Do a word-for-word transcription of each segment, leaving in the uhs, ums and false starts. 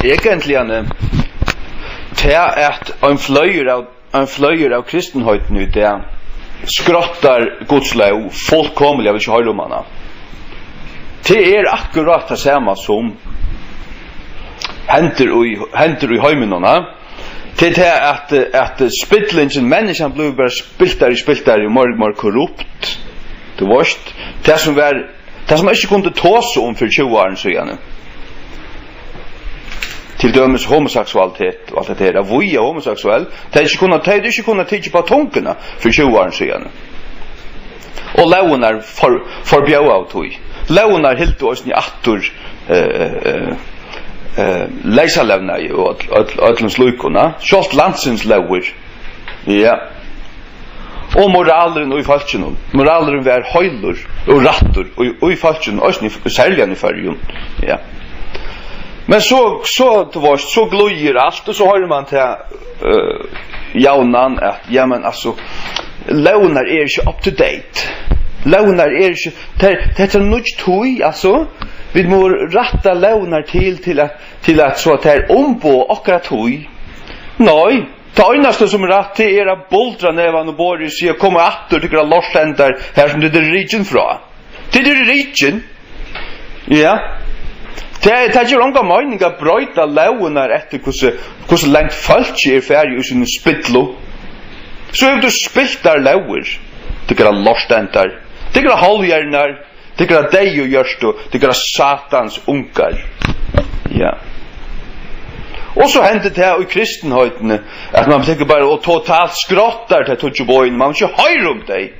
Egentliga, eh, tað at ein fløyur av, ein fløyur av kristinheitini í dag skrottar Guds lóg fullkomiliga, vil ikki hoyra um hana. Tað er akkurát tað sama sum hendir í, hendir í heiminum, ha? Tað er tað at, at spillingin, menniskjan blívur bara spiltari, spiltari, meir, meir korrupt. Tú veist, tað sum var, tað sum man ikki kundi tosa um fyri tjúgu árum síðani. Til dømis homoseksualitet og alt hetta her. At vígja homoseksuell, tað er ikki kunnað, tað er ikki kunnað tikið upp á tunguna fyri tjúgu árum síðani. Og lógirnar for-, forbjóðaðu tí. Lógirnar hildu eisini aftur, eh, eh, eh, leysalevnaði og øll, øll, øllum slíkum, ja. Sjálvt landsins lógir. Ja. Og moralurin í fólkinum. Moralurin var heilur og rættur í, í fólkinum, eisini í, serliga í Føroyum. Ja. Men so, so, tú veist, so glíður alt, og so hoyrir man til, eh, javnan at, ja, men altso, lógirnar eru ikki up to date. Lógirnar eru ikki, tær, tað er nýggj tíð, altso. Vit mugu rætta lógirnar til, til at, til at, so at tær umboða okkara tíð. Nei, tað einasta sum er rætt, tað er at buldra nevan um borðið og siga: "Kom aftur, tykkara lortendar, har sum tit eru rikin frá." Tit eru rikin. Ja. Tað, tað gevur onga meining at broyta lógirnar eftir, hvussu, hvussu langt fólkið er farið í sínum spillu. So hevur tú spiltar lógir. Tykkara lortendar. Tykkara hálvhjernar. Tykkara deyðu hjørtu. Tykkara satans ungar. Ja. Og so hendir tað í kristinheitini, at man tekur bara og totalt skrottar tey tíggju boðini. Man vil ikki hoyra um tey.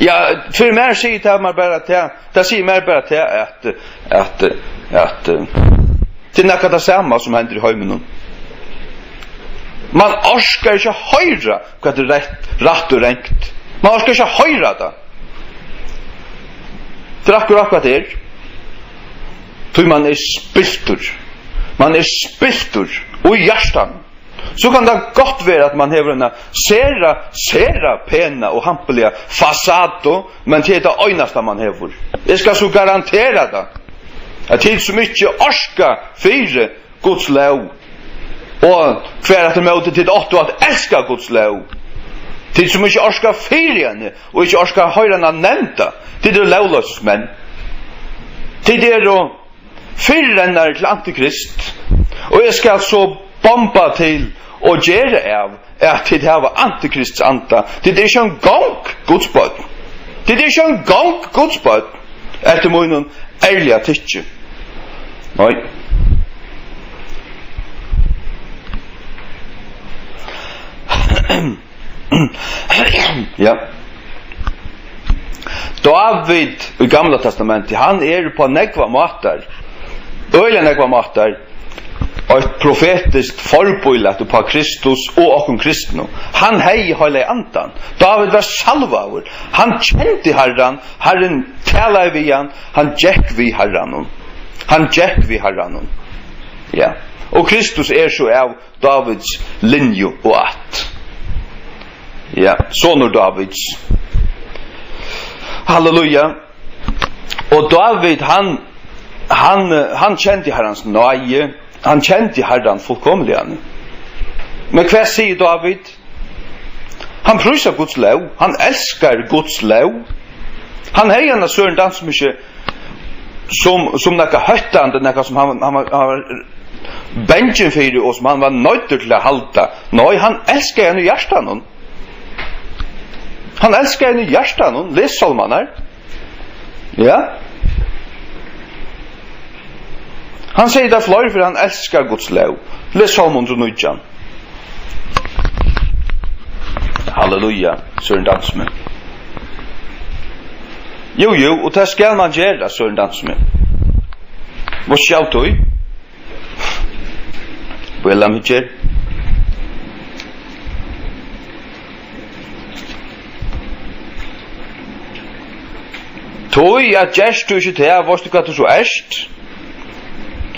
Ja, fyri mær sigur tað mær bara tað, tað sigur mær bara tað at, at, at, eh, tað er nakað tað sama sum hendir í heiminum. Man orkar ikki at hoyra hvat er rætt, rætt og rangt. Man orkar ikki at hoyra tað. Tað er akkurát hvat tað er. Tí man er spiltur. Man er spiltur í hjartanum. So kann tað gott vera, at man hevur eina sera, sera pena og hampiliga fasadu, men tað er tað einasta, man hevur. Eg skal so garantera tað, at tit, sum ikki orka fyri Guds lóg, og hvar aftur móti tit áttu at elska Guds lóg, tit, sum ikki orka fyri henni og ikki orka hoyra hana nevnda, tit eru lógloysismenn. Tit eru fyrirennarar til antikrist, og eg skal so bomba til og gera av, at tit hava antikrists anda. Tit eru ikki eingong Guds børn. Tit eru ikki eingong Guds børn, eftir mínum ærliga tykki. Nei. Ja. Dávid í Gamla Testamenti, hann er upp á nógvar mátar, øgiliga nógvar mátar, eitt profetiskt forbílæt upp á Kristus og okkum kristnu. Hann hevði Heilaga Andan. Dávid var salvaður. Hann kendi Harran. Harrin talaði við hann. Hann gekk við Harranum. Hann gekk við Harranum. Ja. Og Kristus er so av Dávids linju og ætt. Ja, sonur Dávids. Halleluja. Og Dávid, hann, hann, hann kendi Harrans náði, hann kendi Harran fullkomiliga. Men hvat sigur Dávid? Hann prísar Guds lóg, hann elskar Guds lóg. Hann hevði hana Søren Dansmikki sum, sum nakað hóttandi, nakað sum hann, hann, var, hann var bangin fyri og sum hann var noyddur til at halda. Nei, hann elskaði hana í hjartanum. Hann elskaði hana í hjartanum. Les sálmarnar. Ja. Hann segði tað fleiri ferð, hann elskar Guds lóg. Les Sálm hundrað og nítjan. Halleluja, Søren Dansme. Jú, jú, og tað skal man gera, Søren Dansme. Vos sjálv tú? Bíða, lat meg gera. Tí at gert tú ikki tað, veitst tú hvat tú so ert?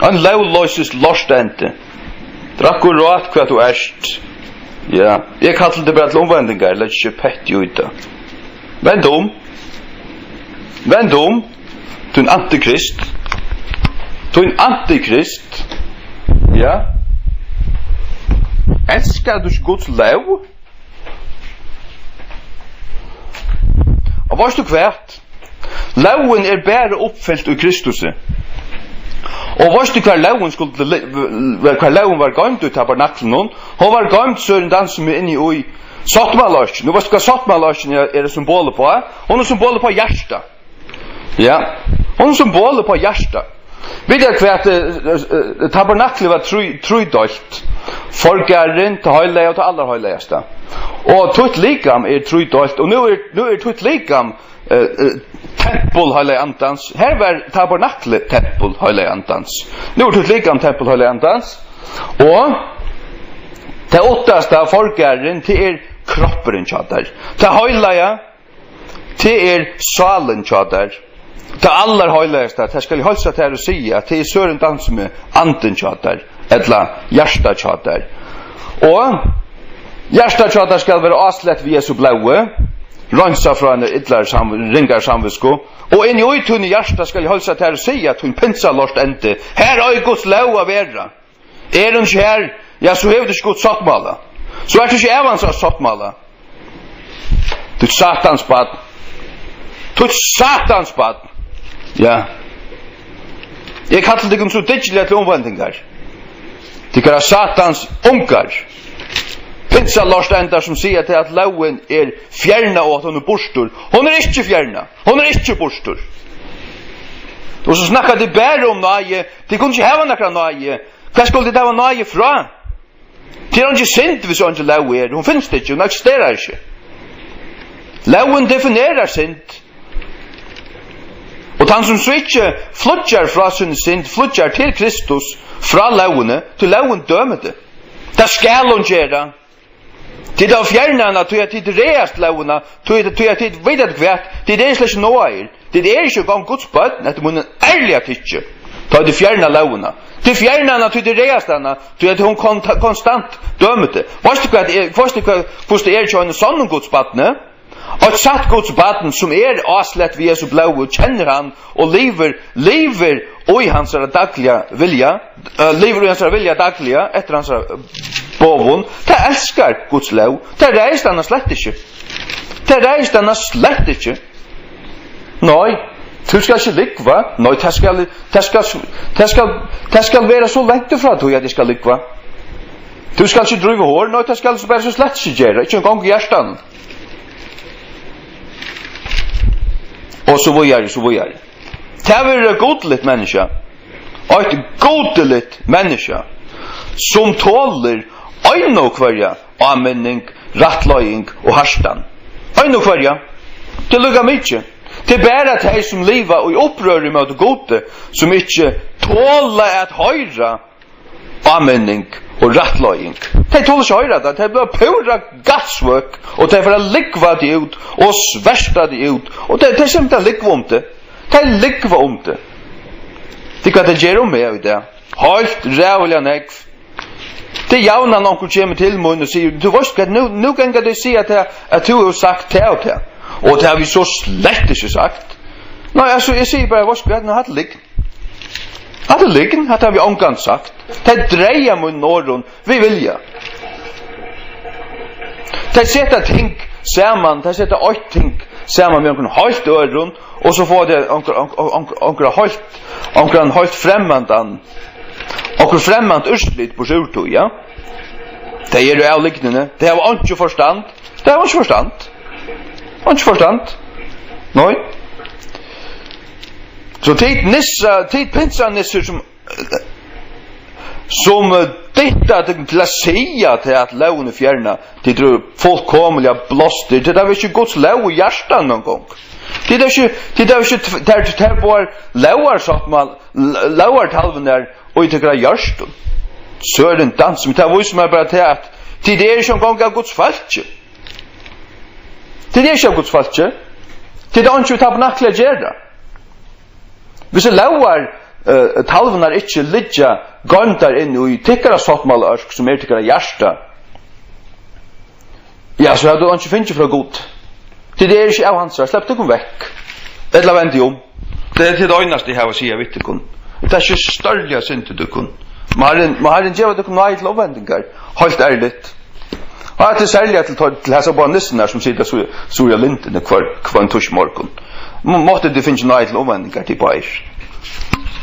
Ein lógloysis lortendi. Tað er akkurát hvat tú ert. Ja, eg kalli teg bara til umvendingar, legg ikki petti í tað. Vend um. Vend um, tín antikrist. Tín antikrist, ja, elskar tú ikki Guds lóg? Og veitst tú hvat? Lógin er bara uppfylt í Kristusi. Og veitst tú, hvar lógin skuldi li-, hvar lógin var goymd í tabernaklinum? Hon var goymd, Søren, tann sum er inni í sáttmálaarkinum. Nú veitst tú, hvat sáttmálaarkin er, er eitt symbol uppá? Hon er symbol uppá hjarta. Ja, hon er symbol uppá hjarta. Vit vita, hvat, eh, eh, tabernaklið var trý-, trídeilt. Forgarðurin, tað heilaga og tað allarheilagasta. Og títt likam er trídeilt, og nú er, nú er títt likam, eh, eh, tempul heilaga andans. Her var tabernaklið tempul heilaga andans. Nú er títt likam tempul heilaga andans. Og tað uttasta, forgarðurin, tað er kroppurin hjá tær. Tað heilaga, tað er sálin hjá tær. Tað allarheilagasta, tað skal eg heilsa tær og siga, at tað er, Søren, tann sum er andin hjá tær, ella hjartað hjá tær. Og hjartað hjá tær skal vera áslett við Jesu blóði, reinsað frá einari illari sam-, ringari samvitsku. Og inni í tínum hjarta skal eg heilsa tær og siga, at tín pinsalort endi, her eigur Guds lóg at vera. Er hon ikki her, ja, so hevur tú ikki Guds sáttmála. So ert tú ikki av hansara sáttmála. Tú ert Satans barn. Tú ert Satans barn. Ja. Eg kalli tykkum so dyggiliga til umvendingar. Tykkara Satans ungar. Pinsalortendar sum siga til at lógin er fjerna og at hon er burtur. Hon er ikki fjerna. Hon er ikki burtur. Og so snakka tit bara um náði. Tit kunnu ikki hava nakra náði. Hvat skulu tit hava náði frá? Tað er eingin synd, hvis eingin lóg er. Hon finst ikki, hon eksisterar ikki. Lógin definerar synd. Og tann sum so ikki flýggjar frá síni synd, flýggjar til Kristus frá lógini, tí lógin dømir teg. Tað skal hon gera. Tit hava fjernað hana, tí at tit ræðast lógina, tí, tí at tit, veit tit hvat, tit eru slett ikki náðir. Tit eru ikki eingong Guds børn, eftir mínum ærliga tykki. Tá tit fjerna lógina. Tit fjerna hana, tí tit ræðast hana, tí at hon kon-, konstant dømir teg. Veitst tú hvat, er, veitst tú hvat, hvussu tað er hjá einum sonnum Guds barni? Eitt satt Guds barn, sum er áslett við Jesu blóði, kennir hann og livir, livir í hansara dagliga vilja, eh, livir í hansara vilja dagliga, eftir hansara, eh, boðum. Tað elskar Guds lóg. Tað ræðist hana slett ikki. Tað ræðist hana slett ikki. Nei, tú skalt ikki lúgva. Nei, tað skal, tað skal, tað skal, tað skal vera so langt frá tí, at eg skal lúgva. Tú skalt ikki dríva hor. Nei, tað skalt tú bara so slett ikki gera. Ikki eingong í hjartanum. Og so víðari, so víðari. Tað verður eitt gudiligt menniskja. Eitt gudiligt menniskja, sum tolir eina og hvørja áminning, rættleiðing og hartan. Eina og hvørja. Tað er líka mikið. Tað er bara tey, sum liva í upprøri móti Gudi, sum ikki tola at hoyra áminning og rættleiðing. Tey tola ikki at hoyra tað. Tey blíva púra gatsvøk, og tey fara at lúgva teg út og sverta teg út. Og tey, tey simpelthen lúgva um teg. Tey lúgva um teg. Tað er hvat tey gera um meg í dag. Heilt ræðuliga nógv. Tað er javnan onkur kemur til mín og sigur: "Tú veitst hvat, nú, nú ganga tey og siga tað, at tú hevur sagt tað og tað. Og tað havi eg so slett ikki sagt." Nei, altso, eg sigi bara: "Veitst hvat, nú, hatta er lygn. Hatta er lygn, hatta havi eg ongantíð sagt." Tey dreya mínum orðum við vilja. Tey seta ting saman, tey seta eitt ting saman við onkrum heilt øðrum, og so fáa tey onkur, onkur, onkur, onkra heilt, onkran heilt fremmandan, onkur fremmant úrslit burtur úr tí, ja. Tey eru av lygnini, tey hava einki forstand, tey hava einki forstand, einki forstand, nei. So tit nissar, tit pinsanissir sum, sum, eh, dytta tykkum til at siga til at lógin er fjerna, tit eru fullkomiliga blástir, tit hava ikki Guds lóg í hjartanum eingong. Tit hava ikki, tit hava ikki tv-, tær, tær báðar lógarsáttmál-, l-, lógartalvurnar og í tykkara hjørtum. Søren dans, men tað vísir mær bara til, at tit eru ikki eingong av Guds fólki. Tit eru ikki av Guds fólki. Tit hava einki við tabernakli at gera. Hvis lógar, eh, talvurnar ikki liggja goymdar inn í tykkara sáttmálaørk, sum er tykkara hjarta, ja, so hava tit einki fingið frá Gud. Tit eru ikki av hansara, slepp tykkum vekk. Ella vendið um. Tað er tað einasta, eg havi at siga við tykkum. Tað er ikki størri synd í tykkum. Má Harrin, má Harrin geva tykkum náði til omvendingar. Heilt ærligt. Og tað er serliga til, til hesar báðar nissarnar, sum sita so, so í lindini hvør, hvønn týsmorgun. Má-, mátti tit fingið náði til omvendingar, tit báðir.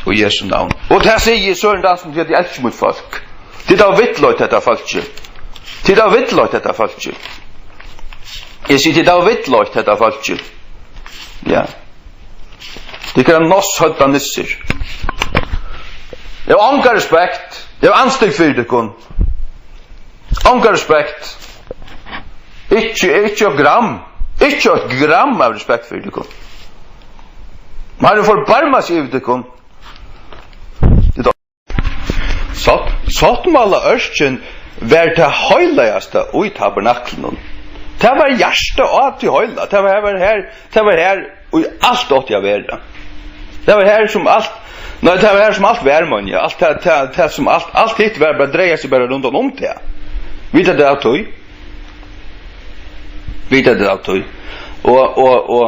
Í Jesu navn. Og tað sigi eg, Søren Dansen, tí at eg elski mítt fólk. Tit hava villleitt hetta fólkið. Tit hava villleitt hetta fólkið. Eg sigi, tit hava villleitt hetta fólkið. Ja. Tit eru noss høvda nissir. Eg havi onga respekt. Eg havi andstygg fyri tykkum. Onga respekt. Ikki, ikki eitt gram. Ikki eitt gram av respekt fyri tykkum. Harrin forbarmar seg yvir tykkum. Sátt-, sáttmálaørkin var tað heilagasta í tabernaklinum. Tað var hjartað á tí heila. Tað var, var her, tað var her, ið alt átti at vera. Tað var her, sum alt, nei, tað var her, sum alt var, meini eg. Alt tað, tað, tað sum alt, alt hitt var, bara dreiaði seg bara rundan um tað. Vita tað av tí. Vita tað av tí. Og, og, og,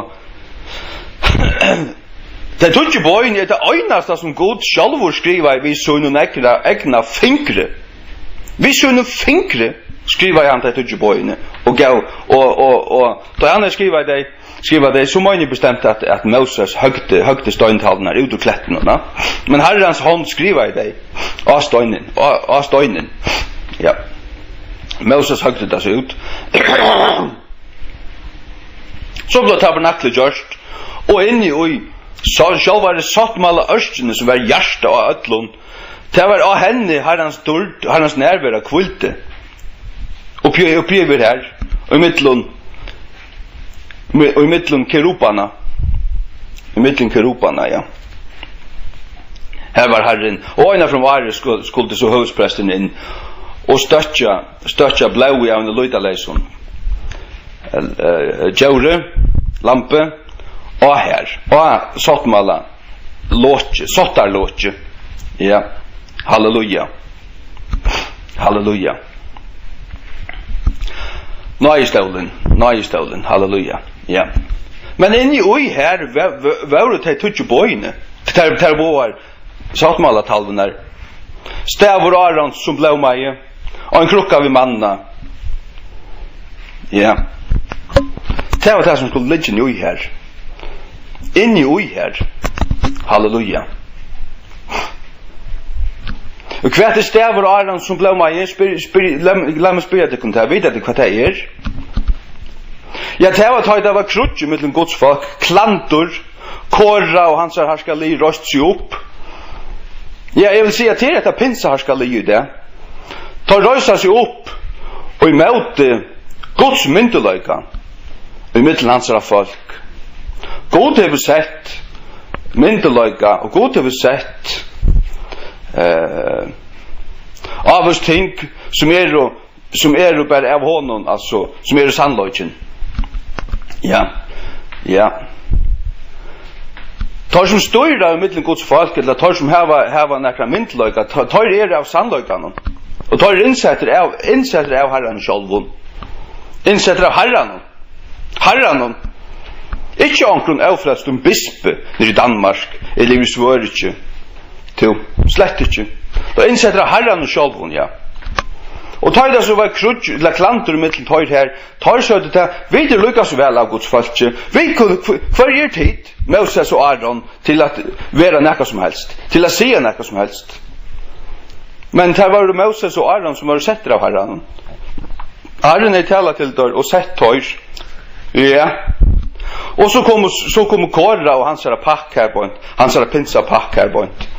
Tey tíggju boðini er tað einasta, sum Gud sjálvur skrivaði við sínum egna, egna fingri. Við sínum fingri skrivaði hann tey tíggju boðini og gav, og, og, og tá hann hevði skrivað tey, skrivað tey, so meini eg bestemt, at, at Moses høgdi, høgdi steintalvurnar út úr klettinum, na? Men Harrans hond skrivaði tey á steinin, á, á steinin. Ja. Moses høgdi tað so út. So bleiv tabernaklið gjørt, og inni í sá-, sjálvari sáttmálaørkini, sum var hjartað á øllum, tað var á henni Harrans dýrd, Harrans nærvera hvíldi. Uppi, uppi yvir her, í millum, í millum kerubanna, í millum kerubanna, ja. Her var Harrin, og eina ferð um árið sku-, skuldi so høvuðspresturin inn og støkkja, støkkja blóðið av einum lýtaleysum, eh, djóri, lambi, á her, á sáttmála, lokið, sáttarlokið. Ja, halleluja. Halleluja. Náðistólin, náðistólin, halleluja. Ja. Men inni í her vó-, vó-, vóru tey tíggju boðini. Tær, tær boðar sáttmálatalvurnar. Stavur Árons sum blómaði, og ein krukka við manna. Ja. Tað var tað, sum skuldi liggja inni í her. Inni í her. Halleluja. Og hvat er stavur Árons sum blómaði? Spyr, spyr, lat, lat meg spyrja tykkum tað. Vita tit, hvat tað er? Ja, tað var tá, tað var kríggj millum Guds fólk, klandur, Kora og hansara harskalið reist seg upp. Ja, eg vil siga, til hetta pinsaharskalið í dag. Teir reisa seg upp og ímóti Guds myndugleika í millum hansara fólk. Gud hevur sett myndugleika, og Gud hevur sett, eh, ávís ting, sum eru, sum eru bara av honum, altso, sum eru sannleikin. Ja, ja. Teir, sum stýra í millum Guds fólk, ella teir, sum hava, hava nakran myndugleika, te-, teir eru av sannleikanum. Og teir eru innsettir av, innsettir av Harranum sjálvum. Innsettir av Harranum. Harranum. Ikki onkrum ófrelstum bispi niðri í Danmark, ella í Svøríki. Tú, slett ikki. Teir eru innsettir av Harranum sjálvum, ja. Og tá ið tað so var kríggj, ella klandur millum teir her, teir søgdu tað, vit eru líka so væl av Guds fólki. Vit kunnu, hv-, hvørji eru tit, Moses og Áron, til at vera nakað sum helst, til at siga nakað sum helst? Men tað vóru Moses og Áron, sum vóru settir av Harranum. Harrin hevði talað til teir og sett teir. Ja. Og so komu, so komu Kora og hansara pakk her beint, hansara pinsapakk her beint.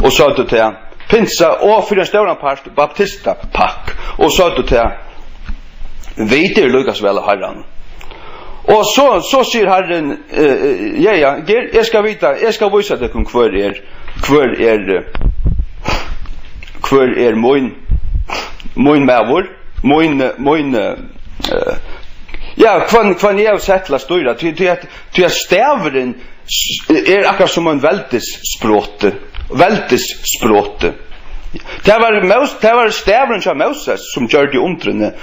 Og søgdu til hann, pinsa, og fyri ein stóran part baptistapakk. Og søgdu til hann, vit eru líka so væl av Harranum. Og so, so sigur Harrin, eh, eh, ja, ja, ger, eg skal vita, eg skal vísa tykkum, hvør er, hvør er, eh, hvør er mín, mín maður, mín, eh, mín, eh, eh, ja, hvønn, hvønn eg havi sett til at stýra, tí, tí at, tí at stavurin s-, er akkurát sum ein veldissproti, veldissproti. Tað var Mós-, tað var stavurin hjá Moses, sum gjørdi undrini.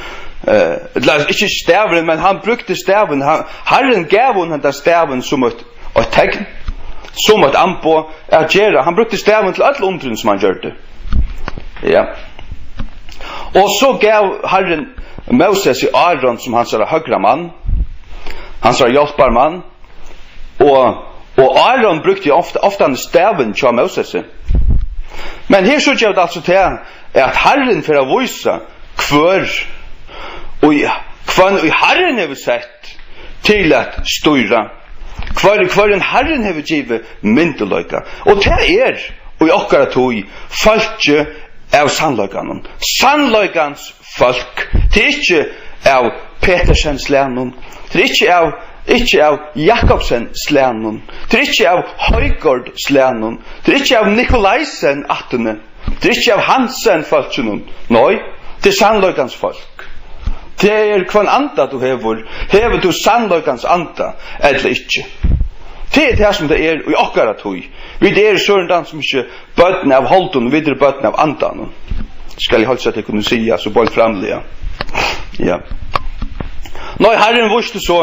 Eh, ella ikki stavurin, men hann brúkti stavin. Hann, Harrin gav honum hendan stavin sum eitt, eitt tekn. sum eitt amboð at gera. Hann brúkti stavin til øll undrini, sum hann gjørdi. Ja. Og so gav Harrin Mósesi Áron sum hansara høgra mann, hansara hjálparmann, og, og Áron brúkti ofta, ofta stavin hjá Mósesi. Men her síggja vit altso tað, at Harrin fer at vísa, hvør, í, hvønn í Harrin hevur sett til at stýra, hvør, hvørjum Harrin hevur givið myndugleika. Og tað er í okkara tíð fólkið av sannleikanum. Sannleikans fólk. Tað er ikki av Petersen slagnum. Tað er ikki av, ikki av Jakobsen slagnum. Tað er ikki av Højgaard slagnum. Tað er ikki av Nikolaisen ættini. Tað er ikki av Hansen fólkinum. Nei, tað er sannleikans fólk. Tað er hvønn anda tú hevur. Hevur tú sannleikans anda ella ikki? Tað er tað sum tað er í okkara tíð. Vit eru sovorðin sum ikki børn av holdinum, vit eru børn av andanum. Skal eg heilsa tykkum og siga so beint framliga. Ja. Nei, Harrin vísti so,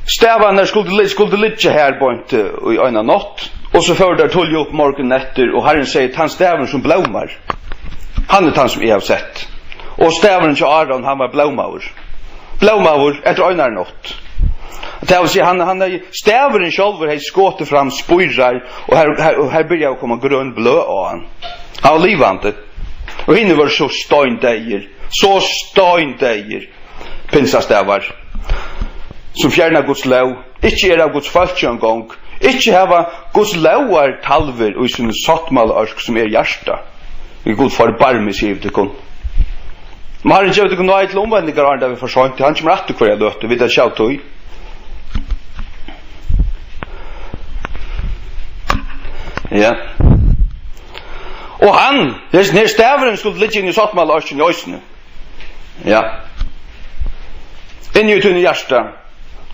stavarnir skuldu li-, skuldu liggja her beint, eh, í eina nátt, og so fóru teir tíðliga upp morgunin eftir, og Harrin segði: "Tann stavurin sum blómar, hann er tann sum eg havi sett." Og stavurin hjá Áron, hann var blómaður. Blómaður eftir einari nátt. Tað vil siga, hann, hann hevði, stavurin sjálvur hevði skotið fram spírar, og her, her, og her byrjaði at koma grøn bløð á hann. Hann var livandi. Og hinir vóru so steindeyðir, so steindeyðir. Pinsastavar, sum fjerna Guds lóg, ikki er av Guds fólki eingong, ikki hava Guds lógar talvur í sínum sáttmálaørk, sum er hjarta. Við Gud forbarmi seg yvir tykkum. Men Harrin gevur tykkum náði til umvendingar, áðrenn tað verður for seint, tí hann kemur aftur hvørja løtu, vit at sjá tí. Ja. Og hann, hesin her stavurin, skuldi liggja inn í sáttmálaørkini eisini. Ja. Inni í tínum hjarta.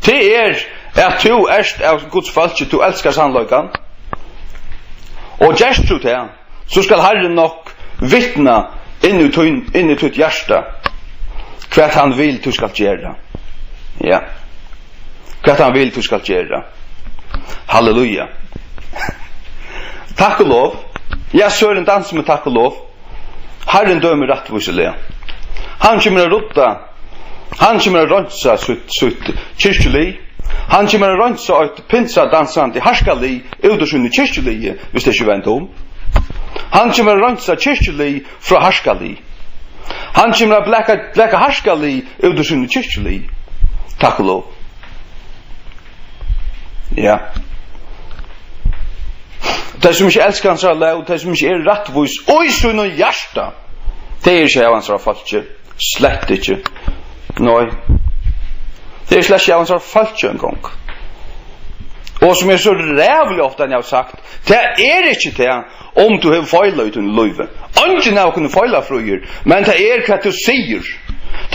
Tað er, at tú ert av Guds fólki, tú elskar sannleikan. Og gerst tú tað, so skal Harrin nokk vitna inn í tín, inn í títt hjarta, hvat hann vil, tú skalt gera. Ja. Hvat hann vil, tú skalt gera. Halleluja. Takk og lov. Ja, Søren dansi, men takk og lov. Harrin dømir rættvísiliga. Hann kemur at rudda. Hann kemur at reinsa sítt, sítt kirkjulið. Hann kemur at reinsa eitt pinsadansandi harkalið út úr síni kirkjulið, hvis tað ikki venda um. Hann kemur at reinsa kirkjulið frá harkalið. Hann kemur at blaka, blaka harkalið út úr síni kirkjulið. Takk og lov. Ja. Tey, sum ikki elska hansara lóg, tey, sum ikki eru rættvís í sínum hjarta, tey eru ikki av hansara fólki. Slett ikki. Nei. Tey eru slett ikki av hansara fólki eingong. Og sum eg so ræðuliga ofta havi sagt, tað er ikki tað, um tú hevur feilað í tínum lívi. Eingin av okkum er feilafríur, men tað er, hvat tú sigur.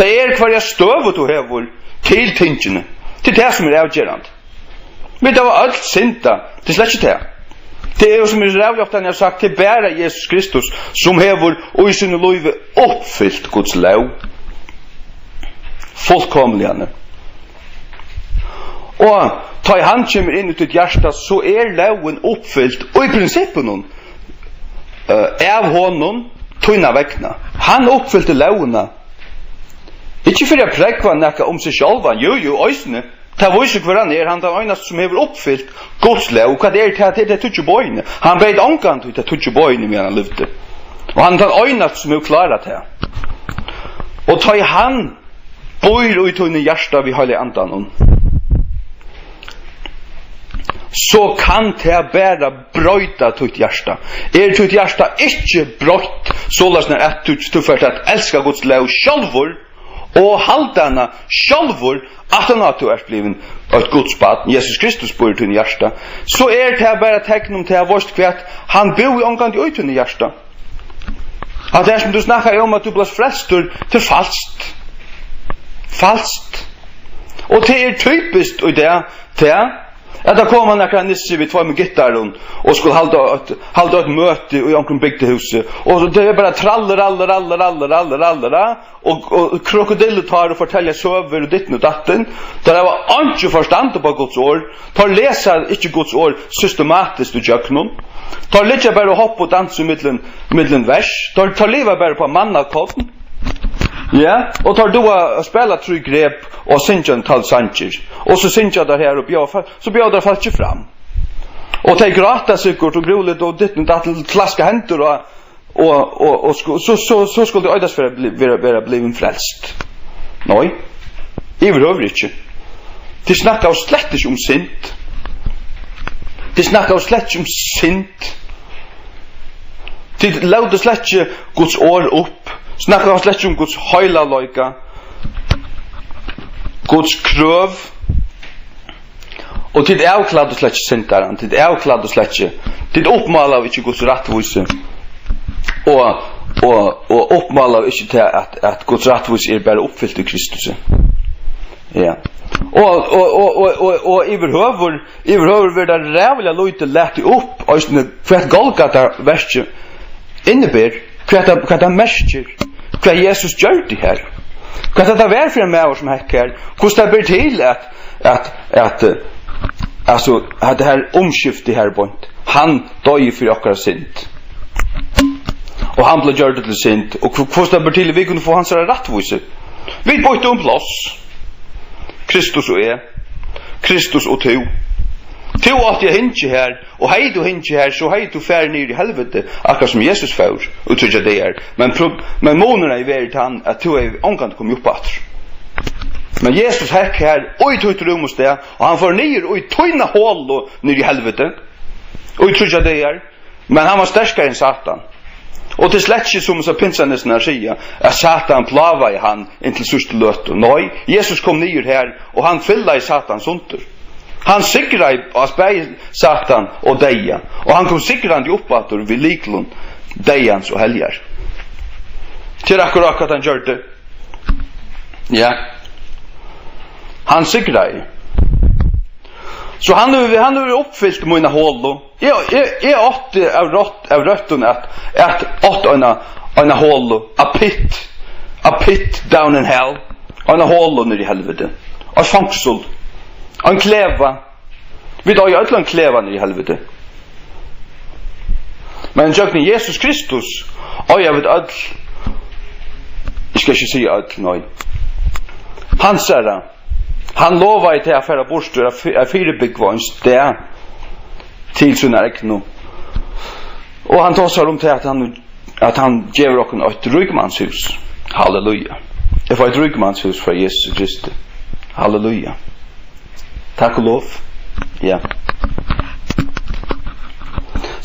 Tað er, hvørja støðu tú hevur til tingini. Tað er tað, sum er avgerandi. Vit hava øll syndað. Tað er slett ikki tað. Tað er jú, sum eg ræðuliga ofta havi sagt, tað er bara Jesus Kristus, sum hevur í sínum lívi uppfylt Guds lóg. Fullkomliga. Og tá ið hann kemur inn í títt hjarta, so er lógin uppfylt í prinsippinum, eh, av honum, tína vegna. Hann uppfylti lógina. Ikki fyri at prógva nakað um seg sjálvan, jú, jú, eisini. Tað vísir, hvør hann er. Hann er tann einasti, sum hevur uppfylt Guds lóg. Og hvat er tað? Tað er tey tíggju boðini. Hann breyt ongantíð tey tíggju boðini, meðan hann livdi. Og hann er tann einasti, sum hevur klárað tað. Og tá ið hann býr í tínum hjarta við Heilaga Andanum, so kann tað bara broyta títt hjarta. Er títt hjarta ikki broytt, soleiðis at tú, tú fert at elska Guds lóg sjálvur og halda hana sjálvur, aftan á tú ert blivin eitt Guds barn, Jesus Kristus býr í tínum hjarta, so er tað bara tekin um tað, veitst hvat, hann búði ongantíð í tínum hjarta. At tað sum tú snakkar um, at tú bleivst frelstur, tað er falskt. Falskt. Og tað er typiskt í dag, tað, At tað koma nakrar nissur við tveimum gittarum og skulu halda eitt, halda eitt møti í onkrum bygdahúsi. Og tað er bara trall, rall, rall, rall, rall, rall, rall, og, og krokodillutár og fortelja søgur og ditten og datten. Teir hava einki forstand upp á Guds orð. Teir lesa ikki Guds orð systematiskt ígjøgnum. Teir liggja bara og hoppa og dansa millum, millum vers. Teir, teir liva bara upp á mannakorn. Ja, og teir duga at spæla trý grep og syngja ein tal sangir. Og so syngja teir her og bjóða fólk, so bjóða teir fólki fram. Og tey gráta sikkurt og grúligt og ditten og datten, klaska hendur og, og, og, og sku-, so, so, so skuldi eisini vera, bli-, vera, vera blivin frelst. Nei, yvirhøvur ikki. Tit snakka jo slett ikki um synd. Tit snakka jo slett ikki um synd. Tit lótu slett ikki Guds orð upp. Snakka jo slett ikki um Guds heilagleika. Guds krøv. Og tit avklæddu slett ikki syndaran, tit avklæddu slett ikki, tit uppmálaðu ikki Guds rættvísi, og, og, og uppmálaðu ikki til, at, at Guds rættvísi er bara uppfylt í Kristusi. Ja. Og, og, og, og, og, og yvirhøvur, yvirhøvur verður tað ræðuliga lítið latið upp, eisini hvat Golgata verkið inniber, hvat tað, hvat tað merkir, hvat Jesus gjørdi her, hvat tað var fyri ein maður, sum hekk her, hvussu tað ber til, at, at, at, eh, altso, at tað her umskifti her beint, hann doyði fyri okkara synd, og hann bleiv gjørdur til synd, og hv-, hvussu tað ber til, at vit kunnu fáa hansara rættvísi. Vit býttu um pláss, Kristus og eg, Kristus og tú. Tú átti at hingið her, og hevði tú hingið her, so hevði tú farið niður í helviti, akkurát sum Jesus fór í tríggjar dagar. Men pro-, men munurin hevði verið tann, at tú hevði ongantíð komið upp aftur. Men Jesus hekk her í títt rúm og stað, og hann fór niður í tína holu niður í helviti í tríggjar dagar. Men hann var sterkari enn Satan. Og tað er slett ikki, sum so pinsanissarnir siga, at Satan plágaði hann inntil síðstu løtu. Nei, Jesus kom niður her, og hann filaði Satan sundur. Hann sigraði á bæði Satan og deyða, og hann kom sigrandi upp aftur við lyklum deyðans og heljar. Tað er akkurát hvat hann gjørdi. Ja. Hann sigraði. So hann hevur, hann hevur uppfylt mína holu. Eg, eg, eg átti av rætt, av røttum at, at átt eina, eina holu, a pit, a pit down in hell, eina holu niðri í helviti, eitt fongsul, ein klevi. Vit eiga øll ein klevi niðri í helviti. Men gjøgnum Jesus Kristus eiga vit øll, eg skal ikki siga øll, nei, hansara, hann lovaði tað at fara burtur, at fy-, at fyribúgva ein stað til sínar egnu. Og hann tosar um tað, at hann, at hann gevur okkum eitt ríkmannshús. Halleluja. Eg fái eitt ríkmannshús frá Jesusi Kristi. Halleluja. Takk og lov. Ja.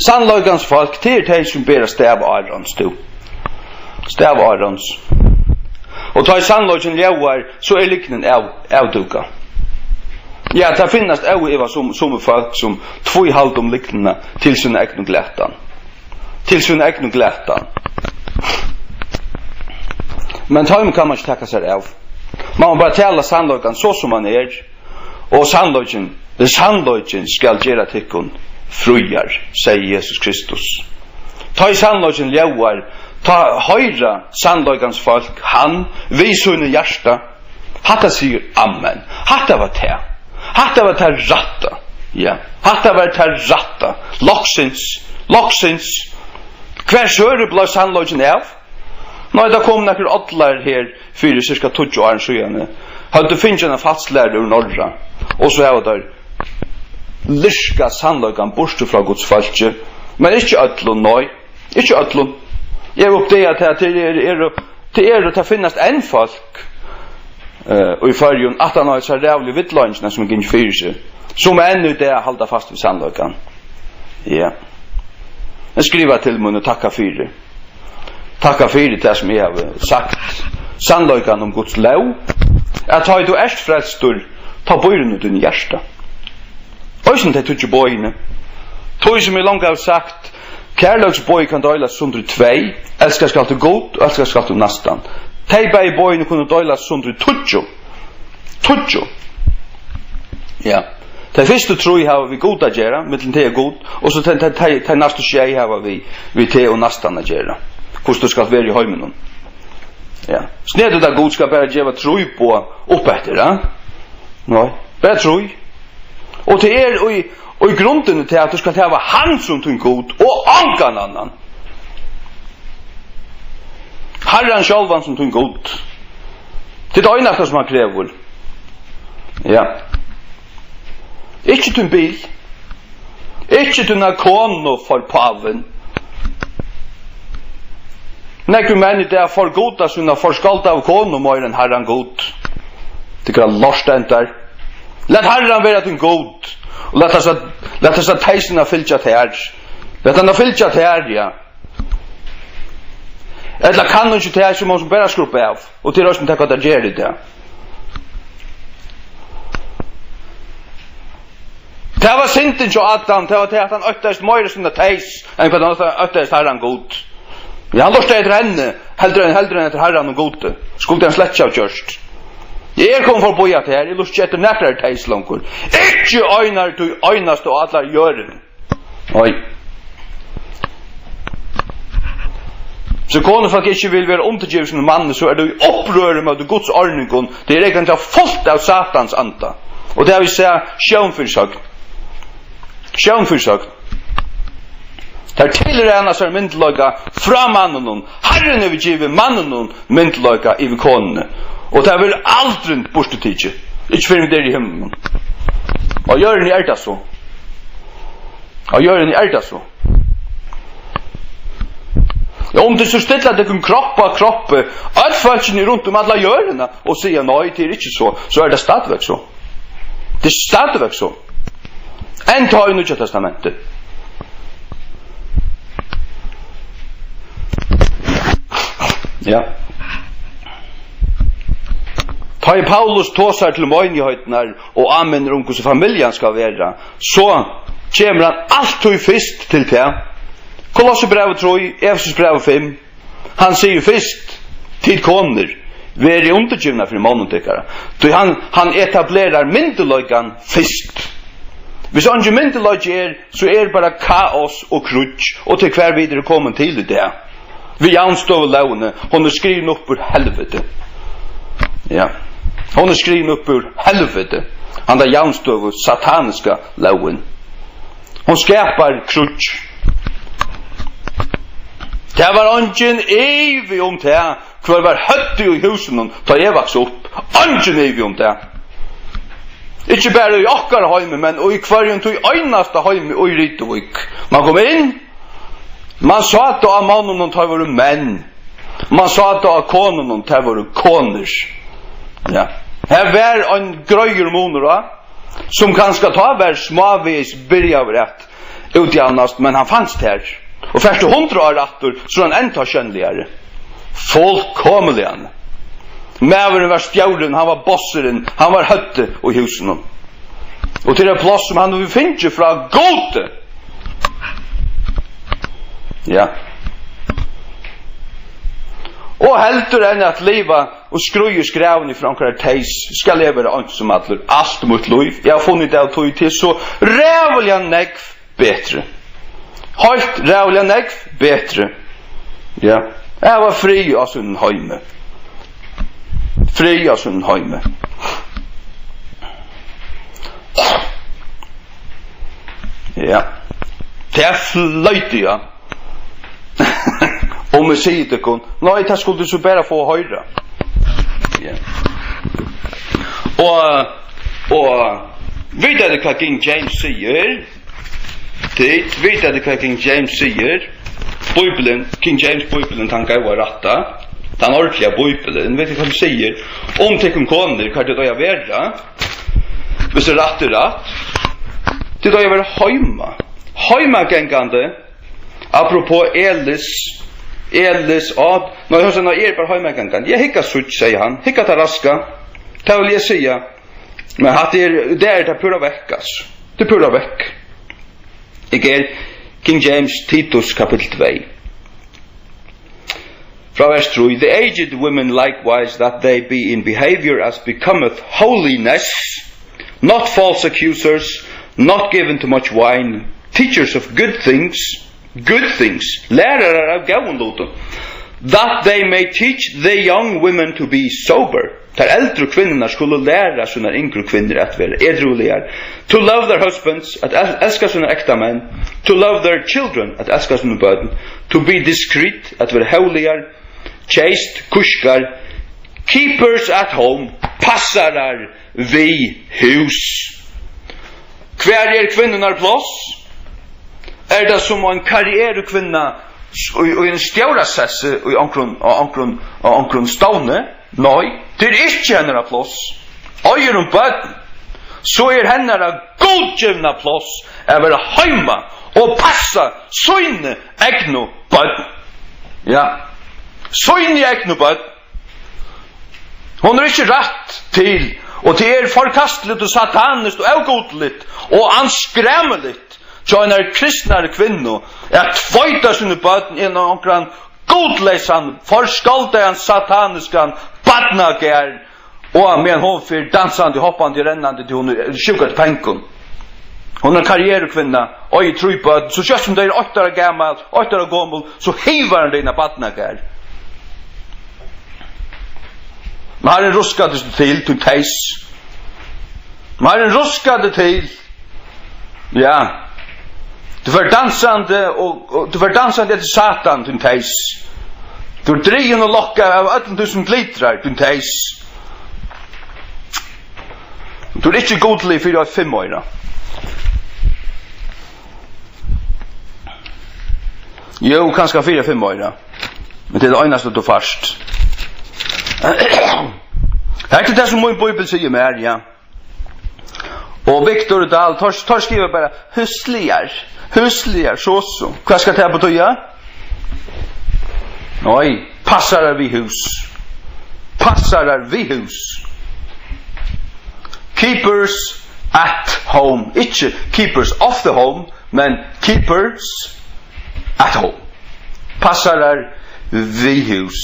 Sannleikans fólk, tað er tey, sum bera stav Árons, tú. Stav Árons. Og tá ið sannleikin ljóðar, so er lygnin av, avdúkað. Ja, tað finnast óivað sum, summi fólk, sum tvíhalda um lygnina til sína egnu glatan. Til sína egnu glatan. Men teimum kann man ikki taka sær av. Man má bara tala sannleikan so, sum hann er. Og sannleikin, sannleikin skal gera tykkum fríar, segði Jesus Kristus. Tá ið sannleikin ljóðar, tá hoyra sannleikans fólk hann við sínum hjarta. Hatta sigur amen. Hatta var tað. Hatta var tað rætta. Ja. Hatta var tað rætta. Loksins. Loksins. Hvar søgði bleiv sannleikin av? Nei, tað komu nakrir allar her fyri sirka tíggju árum síðani. Høvdu fingið eina falsklæru úr Norra. Og so hava teir lirkað sannleikan burtur frá Guds fólki. Men ikki øllum, nei. Ikki øllum. Eg havi uppdagað tað, at tað eru, eru, tað eru, tað finnast enn fólk, eh, í Føroyum, aftan á hesa ræðuligu villleiðingina, sum er gingin fyri seg, sum enn í dag halda fast við sannleikan. Ja. Men skriva til mín og takka fyri. Takka fyri tað, sum eg havi sagt. Sannleikan um Guds lóg, at tá ið tú ert frelstur, tá býr hon í tínum hjarta. Eisini tey tíggju boðini. Tí sum eg longu havi sagt, kærleiksboðið kann deilast sundur í tvey. Elska skalt tú Gud, og elska skalt tú næstan. Tey bæði boðini kunnu deilast sundur í tíggju. Tíggju. Ja. Tey fyrstu trý hava við Gud at gera, millum tey og Gud, og so tey, tey, tey, tey næstu sjey hava við, við teg og næstan at gera. Hvussu tú skalt vera í heiminum. Ja. Snertur tað, Gud skal bara geva trý boð upp eftir, ja? Nei, bara trý. Og tað er í, í grundini til, at tú skalt hava hann sum tín Gud og ongan annan. Harran sjálvan sum tín Gud. Tað er tað einasta, sum hann krevur. Ja. Ikki tín bil. Ikki tína konu, for pávin. Nógvir menn í dag forguda sína forskaldaðu konu meira enn Harran Gud. Tykkara lortendar. Lat Harran vera tín Gud. Og lat hasa, lat hasa teysina fylgja tær. Lat hana fylgja tær, ja. Ella kann hon ikki tað, so má hon bara skrubba av. Og tað er eisini tað, hvat tað ger í dag. Tað var syndin hjá Adam, tað var tað, at hann óttaðist meira sína teys, enn hvat hann óttaðist Harran Gud. Ja, hann lurtaði eftir henni, heldur enn, heldur enn eftir Harran og Gudi. Skuldi hann slett ikki hava gjørt. Eg eri komin forbi at tað her, eg lurti ikki eftir nakrari teys longur. Ikki einari, tí einastu á allari jørðini. Oj. So konufólk ikki vil vera undirgivið sínum manni, so er tað í upprøri móti Guds orðningum. Tað er eigentliga fult av Satans anda. Og tað havi eg sæð sjón fyri søgn. Sjón fyri søgn. Tær tilræna sær myndugleika frá manninum. Harrin hevur givið manninum myndugleika yvir konuni. Og tað verður aldrin burturtikið. Ikki fyrr enn tað er í himlinum. Á jørðini er tað so. Á jørðini er tað so. Ja, um tit so stilla tykkum kropp á kroppi, øll fólkini runt um alla jørðina, og siga, nei, tað er ikki so, so er tað stadigvæk so. Tað er stadigvæk so. Enn tá í Nýggja Testamenti. Ja. Tá ið Paulus tosar til meinigheitnar og áminnir um, hvussu familjan skal vera, so kemur hann altíð fyrst til tað. Kolossebrævið trý, Efesusbrævið fimm. Hann sigur fyrst, tit konur, verið undirgivnar fyri monnum tykkara. Tí hann, hann etablerar myndugleikan fyrst. Hvis eingin myndugleiki er, so er bara kaos og kríggj, og til hvar vit eru komin til í dag. Við javnstøðulógini, hon er skrivin upp úr helviti. Ja. Hon er skrivin upp úr helviti. Handa javnstøðu sataniska lógin. Hon skapar kríggj. Tað var eingin ivi um tað, hvør var høvdið í húsinum, tá eg vaks upp. Eingin ivi um tað. Ikki bara í okkara heimi, men í hvørjum tí einasta heimi í Rituvík. Man kom inn, man sá tað á monnunum, teir vóru menn. Man sá tað á konunum, tær vóru konur. Ja. Her var ein greiður munur á, sum kanska tá var smávegis byrjaður at útjavnast, men hann fanst her. Og fert tú hundrað ár aftur, so er hann enntá sjónligari. Fullkomiliga. Maðurin var stjórin, hann var bossurin, hann var høvdið í húsinum. Og til eitt pláss, sum hann hevur fingið frá Gudi. Ja. Og heldur enn at liva og skríða í skræðuni frá onkrari teys, skal eg vera einsomallur alt mítt lív. Eg havi funnið út av tí, tað er so ræðuliga nógv betri. Heilt ræðuliga nógv betri. Ja. At hava frið á sínum heimi. Frið á sínum heimi. Ja. Tað er floytt, ja. Um eg sigi tykkum, nei, tað skuldu so bara fáa hoyra. Ja. Og, og vita tit, hvat King James sigur? Tit vita, tit, hvat King James sigur? Bíblian, King James Bíblian, tann góða rætta, tann ordiliga Bíblian, vita tit, hvat hann sigur um tykkum konur, hvat tit eiga at vera? Hvis tað rætt er rætt, tit eiga at vera heima, heimagangandi. Apropos Elis, Elis, á, nei, hon sigur, nei, eg eri bara heimagangandi. Eg hyggi at síggja, segði hann, hyggi at tað raska. Tað vil eg siga. Men hatta er, tað er tað púra vekk, altso. Tað er púra vekk. Eg er King James, Titus kapittul tvey. Frá vers trý: "The aged women likewise, that they be in behaviour as becometh holiness, not false accusers, not given to much wine, teachers of good things, good things, lærarar av góðum lutum, that they may teach the young women to be sober. Tær eldru kvinnurnar skulu læra sínar yngru kvinnur at vera edrúligar, to love their husbands, at el-, elska sínar ektamenn, to love their children, at elska síni børn, to be discreet, at vera hóvligar, chaste, kúskar, keepers at home, passarar við hús. Hvar er kvinnunnar pláss? Er tað sum ein karrierukvinna s-, í, í ein stjórasessi í onkrum, á onkrum, á onkrum stovni? Nei, tað er ikki hennara pláss. Eigur hon børn, so er hennara gudgivna pláss at vera heima og passa síni egnu børn. Ja, síni egnu børn. Hon er ikki rætt til, og tað er forkastiligt og sataniskt og ógudligt og anskræmiligt hjá einari kristnari kvinnu at tveita síni børn inn á onkran gudleysan, forskaldaðan, sataniskan barnagarð, og meðan hon fer dansandi, hoppandi, rennandi, tí hon er sjúk eftir pengum. Hon er karrierukvinna, eigur trý børn, so skjótt sum tey eru eitt ára gamal, eitt ára gomul, so hivar hon tey inn á barnagarð. Men Harrin ruskar teg til, tín teys. Men Harrin ruskar teg til. Ja. Tú fer dansandi og, og tú fer dansandi eftir Satan, tín teys. Tú er drigin og lokkað av øllum tí sum glitrar, tín teys. Tú er ikki gudlig fyri eitt fimmoyra. Jú, kanska fyri fimmoyra. Men tað er tað einasta, tú fært. Hetta er tað, sum mín bíbel sigur mær, ja. Og Victor og Dahl, teir, teir skriva bara, húsligar, húsligar, so, so. Hvat skal tað betýða? Nei, passarar við hús. Passarar við hús. Keepers at home. Ikki keepers of the home, men keepers at home. Passarar við hús.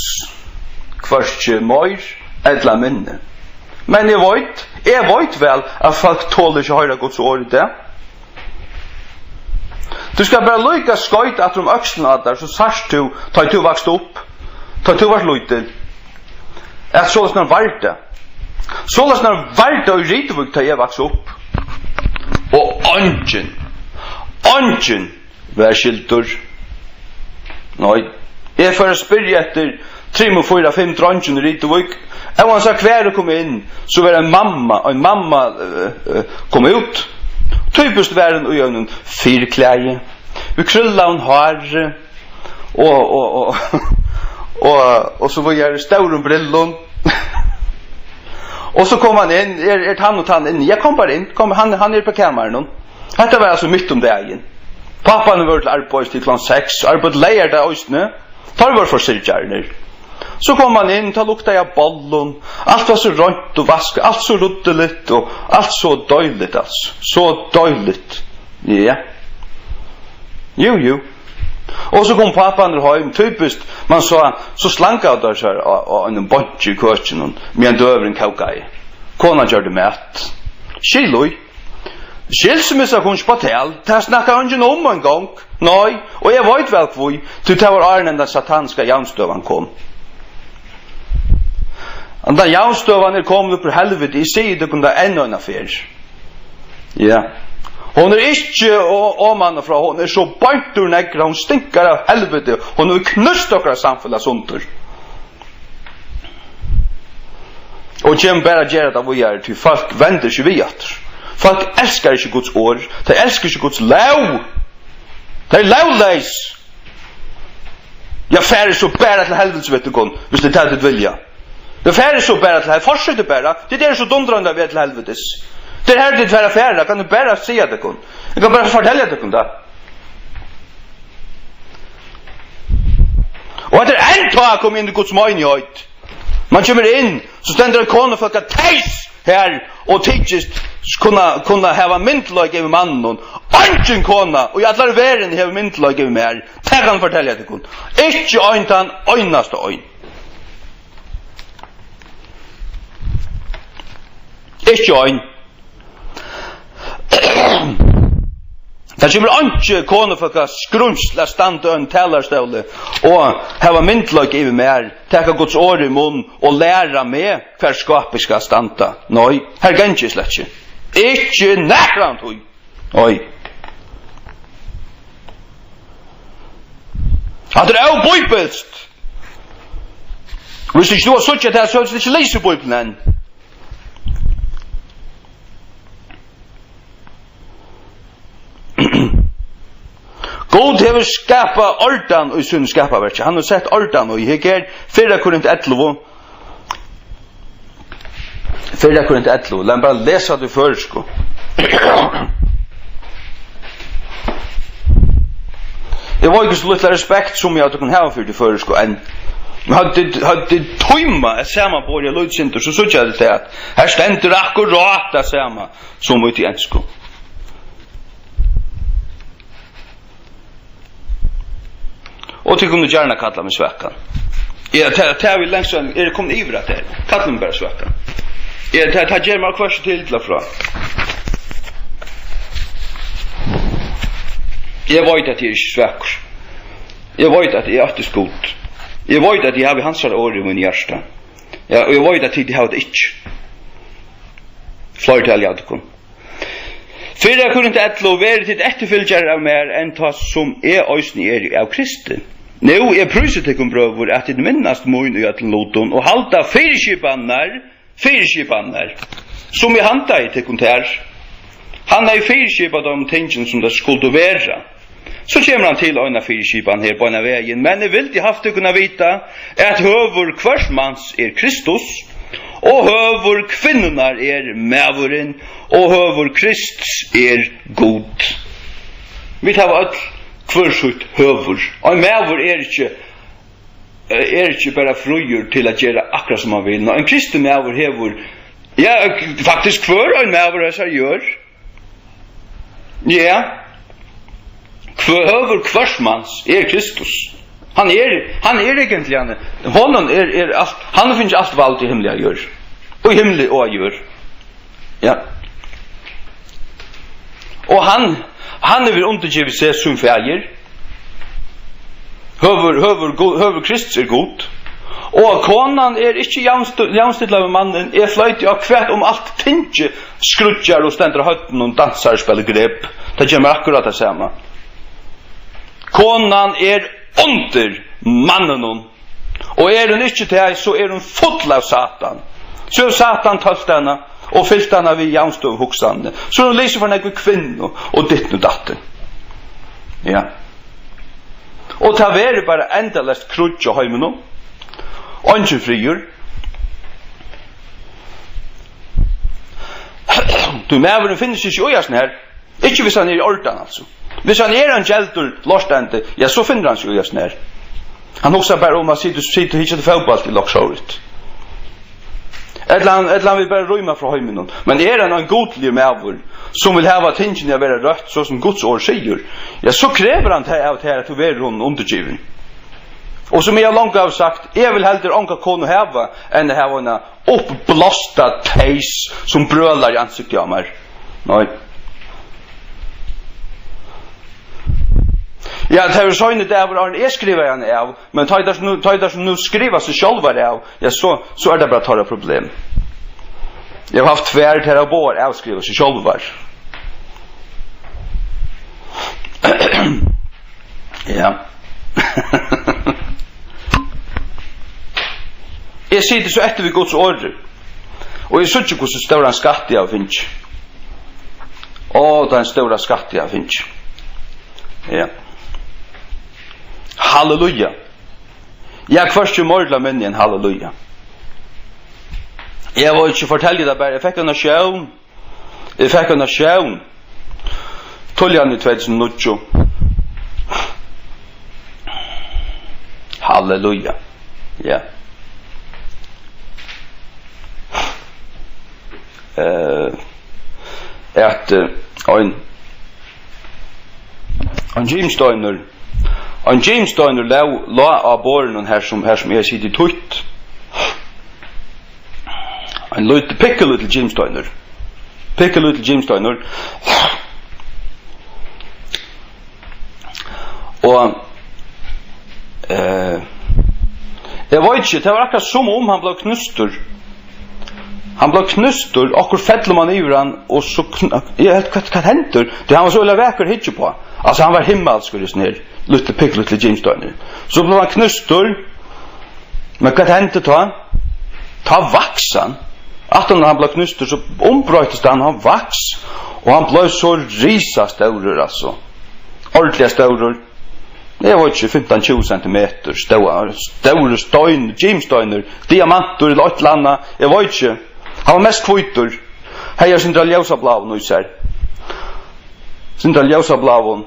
Hvørki meir ella minni. Men eg veit, eg veit væl, at fólk tola ikki at hoyra Guds orð í dag. Tú skal bara líka skoyta aftur um økslina á tær, so sært tú, tá ið tú vaks upp, tá ið tú vart lítil, at soleiðis var tað. Soleiðis var tað í Rituvík, tá eg vaks upp. Og eingin, eingin var skildur. Nei, eg fór at spyrja eftir trimum, fýra, fimm dreingjum í Rituvík. Óansæð hvar eg kom inn, so var ein mamma, ein mamma, eh, eh, kom út. Typiskt var hon í einum fyriklæði, við krúllaðum hári og, og, og, og, og so víðari, stórum brillum. Og so kom hann inn, er, er tann og tann inni? Ja, kom bara inn, kom, hann, hann er á kamarinum. Hetta var altso mitt um dagin. Páparnir vóru til arbeiðis til klokkan seks, arbeiddu leygardag eisini. Teir vóru forsyrgjararnir. So kom hann inn, tá luktaði av bollum. Alt var so reint og vaskað, alt so ruddiligt og alt so deiligt, altso. So deiligt. Ja. Jú, jú. Og so kom páparnir heim, typiskt, man sá, so slangaðu teir sær á, á einum bonki í køkinum, meðan døgurðin kókaði. Konan gjørdi mat. Skil í. Skilsmissa kom ikki á tal, tað snakkar eingin um eingong. Nei, og eg veit væl hví, tí tað var áðrenn hendan sataniska javnstøðan kom. Hendan javnstøðan er komin upp úr helviti, eg sigi tykkum tað enn eina ferð. Ja. Hon er ikki o-, omanfrá, hon er so beint úr neðra, hon stinkar av helviti, hon hevur knúst okkara samfelag sundur. Og kemur bara at gera tað víðari, tí fólk vendir ikki við aftur. Fólk elskar ikki Guds orð, tey elskar ikki Guds lóg. Tað er lógleys. Ja, farið so bara til helvitis við tykkum, viss tað er tað, tit vilja. Ja, farið so bara til helvitis, fortsett bara. Tit eru so dundrandi við til helvitis. Tað er har, tit fara at fara, kann eg bara siga tykkum. Eg kann bara fortelja tykkum tað. Og hetta er enntá at koma inn í Guds meinigheit. Man kemur inn, so stendur ein kona og fólk at teys her og tykist kunna, kunna hava myndugleika yvir manninum. Eingin kona í allari verðini hevur myndugleika yvir mær. Tað kann eg fortelja tykkum. Ikki ein tann einasta ein. Ikki ein. Tað kemur einki konufólk at skrumsla, standa á einum talarstóli og hava myndugleika yvir mær, taka Guds orð í munn og læra meg, hvar skápið skal standa. Nei, har gangi eg slett ikki. Ikki nakrantíð. Oj. Hatta er óbíbilskt. Hvis ikki tú hevur síggja tað, so hevur tú ikki lisið Bíbliuna enn. Gud hevur skapað ordan í sínum skapaverki. Hann hevur sett ordan í. Her er fyrra Korint ellivu. Fyrra Korint ellivu. Lat meg bara lesa tað í føroyskum. Eg veit hvussu lítla respekt sum eg av tykkum hava fyri tí føroysku, enn. Men høvdu tit, høvdu tit tímað at samanborið eitt lítið sindur, so síggja tit tað, at her stendur akkurát tað sama sum í tí ensku. Og tit kunnu gjarna kalla meg svakan. Ja, tað, tað er langt síðan, eg eri komin yvir at tað. Kalla meg bara svakan. Ja, tað, tað ger mær hvørki til ella frá. Eg veit, at eg eri ikki svakur. Eg veit, at eg ættist Gud. Eg veit, at eg havi hansara orð í mínum hjarta. Ja, og eg veit, at tit hava tað ikki. Fleirtalið av tykkum. Fyrra Korint ellivu, verið tit eftirfylgjarar av mær, enn tá sum eg eisini eri av Kristi. Nú, eg prísi tykkum, brøður, at tit minnast mín í øllum lutum og halda fyriskipanirnar, fyriskipanirnar, sum eg handaði tykkum tær. Hann hevði fyriskipað teimum tingum, sum tað skuldu vera. So kemur hann til eina fyriskipan her beinan vegin: "Men eg vildi havt tykkum at vita, at høvur hvørs mans er Kristus, og høvur kvinnunnar er maðurin, og høvur Krists er Gud." Vit hava øll hvør sítt høvur. Ein maður er ikki, er ikki bara fríur til at gera akkurát sum hann vil. Nei, ein kristin maður hevur, ja, faktiskt hvør ein maður hesar gjør. Ja. Hvør, høvur hvørs mans er Kristus. Hann er, hann er eigentliga, hann, honum er, er alt, hann hevur fingið alt vald í himli og jørð. Og í himli og á jørð. Ja. Og hann, hann hevur undirgivið seg sín faðir. Høvur, høvur, Gu-, høvur Krists er Gud. Og konan er ikki javnst-, javnstillað við mannin. Eg floyti á hvat um alt tingið skríggjar og stendur á høvdinum, dansar og spælir grep. Tað ger mær akkurát tað sama. Konan er undir manninum. Og er hon ikki tað, so er hon full av Satan. So hevur Satan tølt hana og fylt hana við javnstøðuhugsanini. So er hon lisin fyri nakra kvinnu og ditten og datten. Ja. Og tað verður bara endaleyst kríggj á heiminum. Eingin friður. Tí maðurin finnur seg ikki í hasum her. Ikki hvis hann er í ordan, altso. Hvis hann er ein geldur lortandi, ja, so finnur hann seg í hasum her. Hann hugsar bara um at sita, sita og hyggja til fótbólt í Loch Shorrit. Ella hann, ella hann vil bara rýma frá heiminum. Men er hann ein gudligur maður, sum vil hava tingini at vera røtt, so sum Guds orð sigur, ja, so krevur hann tað av tær, at tú verður honum undirgivin. Og sum eg longu havi sagt, eg vil heldur onga konu hava, enn at hava eina uppblásta teys, sum brølar í ansiktið á mær. Nei. Ja, tað er jú seini dagur, áðrenn eg skrivaði hana av, men tá ið tær sum nú, tá ið tær sum nú skriva seg sjálvar av, ja, so, so er tað bara teirra problem. Eg havi havt tvær, tær hava báðar avskrivað seg sjálvar. Ja. Eg siti so eftir við Guds orði, og eg síggi, hvussu stóran skatt eg havi fingið. Á, tann stóra skatt eg havi fingið. Ja. Halleluja. Ja, hvørki meira ella minni enn halleluja. Eg vil ikki fortelja tað bara, eg fekk eina sjón. Eg fekk eina sjón. Tíðliga í tvey túsund og níggju. Halleluja. Ja. Eh, at, eh, ein, ein gimsteinur, ein gimsteinur lá, lá á borðinum har sum, har sum eg siti tutt. Ein lítil, pikkulítil gimsteinur. Pikkulítil gimsteinur. Og, eh, eg veit ikki, tað var akkurát sum um hann bleiv knústur. Hann bleiv knústur, okkurt fellur mann yvir hann, og so kn-, eg helt, hvat, hvat hendir? Tí hann var so øgiliga vakur at hyggja uppá. Altso, hann var himmalskur, hesin her, lítli, pikkulítli gimsteinurin. So bleiv hann knústur, men hvat hendi tá? Tá vaks hann. Aftan á hann bleiv knústur, so umbroyttist hann, hann vaks, og hann bleiv so risastórur, altso. Ordiliga stórur. Eg veit ikki, fimtan, tjúgu sentimetur, stór, stórur stein, gimsteinur, diamantur ella eitt ella annað, eg veit ikki. Hann var mest hvítur. Hevði eitt sindur av ljósabláum í sær. Sindur av ljósabláum.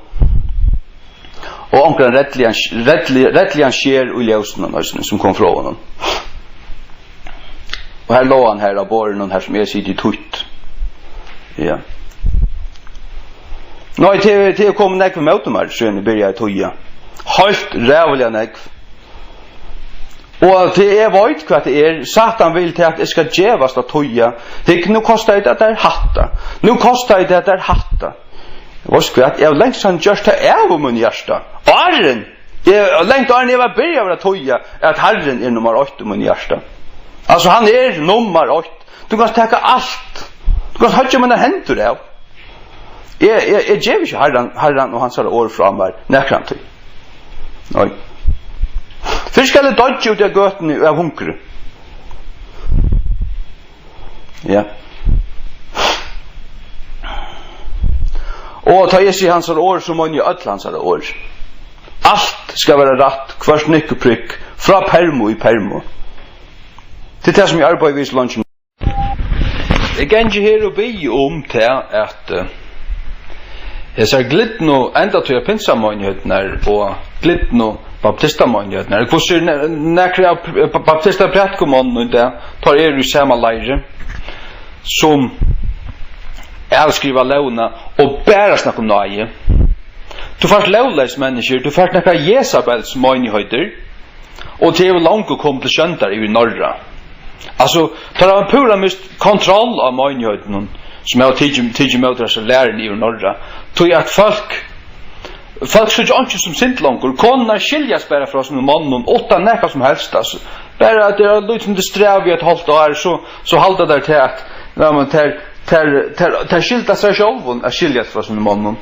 Og onkran rættiligan, rættiliga, rættiligan skeran í ljósinum eisini, sum kom frá honum. Og her lá hann her á borðinum, her sum eg siti í títt. Ja. Nei, tað, tað er komið nógv ímóti mær, síðan eg byrjaði at týða. Heilt ræðuliga nógv. Og tað eg veit, hvat tað er, Satan vil til, at eg skal gevast at týða. Hygg, nú kostar tað tær hatta. Nú kostar tað tær hatta. Veitst hvat, eg havi langt síðan gjørt tað av í mínum hjarta. Áðrenn, eg, langt áðrenn eg var byrjaður at týða, at Harrin er nummar eitt í mínum hjarta. Altso, hann er nummar eitt. Tú kanst taka alt. Tú kanst hoyggja mínar hendur av. Eg, eg, eg gevi ikki Harran, Harran og hansara orð frá mær nakrantíð. Nei. Fyrr skal eg doyggja úti á gøtuni av hungri. Ja. Og tá eg sigi hansara orð, so meini eg øll hansara orð. Alt skal vera rætt, hvørt nikk og prikk, frá permu í permu. Tað er tað, sum eg arbeiði við so leingi. Eg gangi her og biði um tað, at, eh, hesar glidnu, endatíðar pinsameinighetirnar og glidnu baptistameinighetirnar, hvussu er ne-, nakrir av p-, baptista prædikumonnum í dag, teir eru í sama leiri, sum avskriva lógina og bara snakka um náði. Tú fært lógleys menniskjur, tú fært nakrar Jesabels meinigheiter, og tað hevur longu komið til sjóndar yvir Norra. Altso, teir hava púra mist kontroll á meinigheitini, sum hava tikið, tikið ímóti hesi læruni yvir Norra. Tí at fólk, fólk síggja einki sum synd longur. Konurnar skiljast bara frá sínum monnum uttan nakað sum helst, altso. Bara at tað er eitt lítið stræv í eitt hálvt ár, so, so halda tær til at, ja, men tær, tær, tær, tær skylda sær sjálvum at skiljast frá sínum monnum.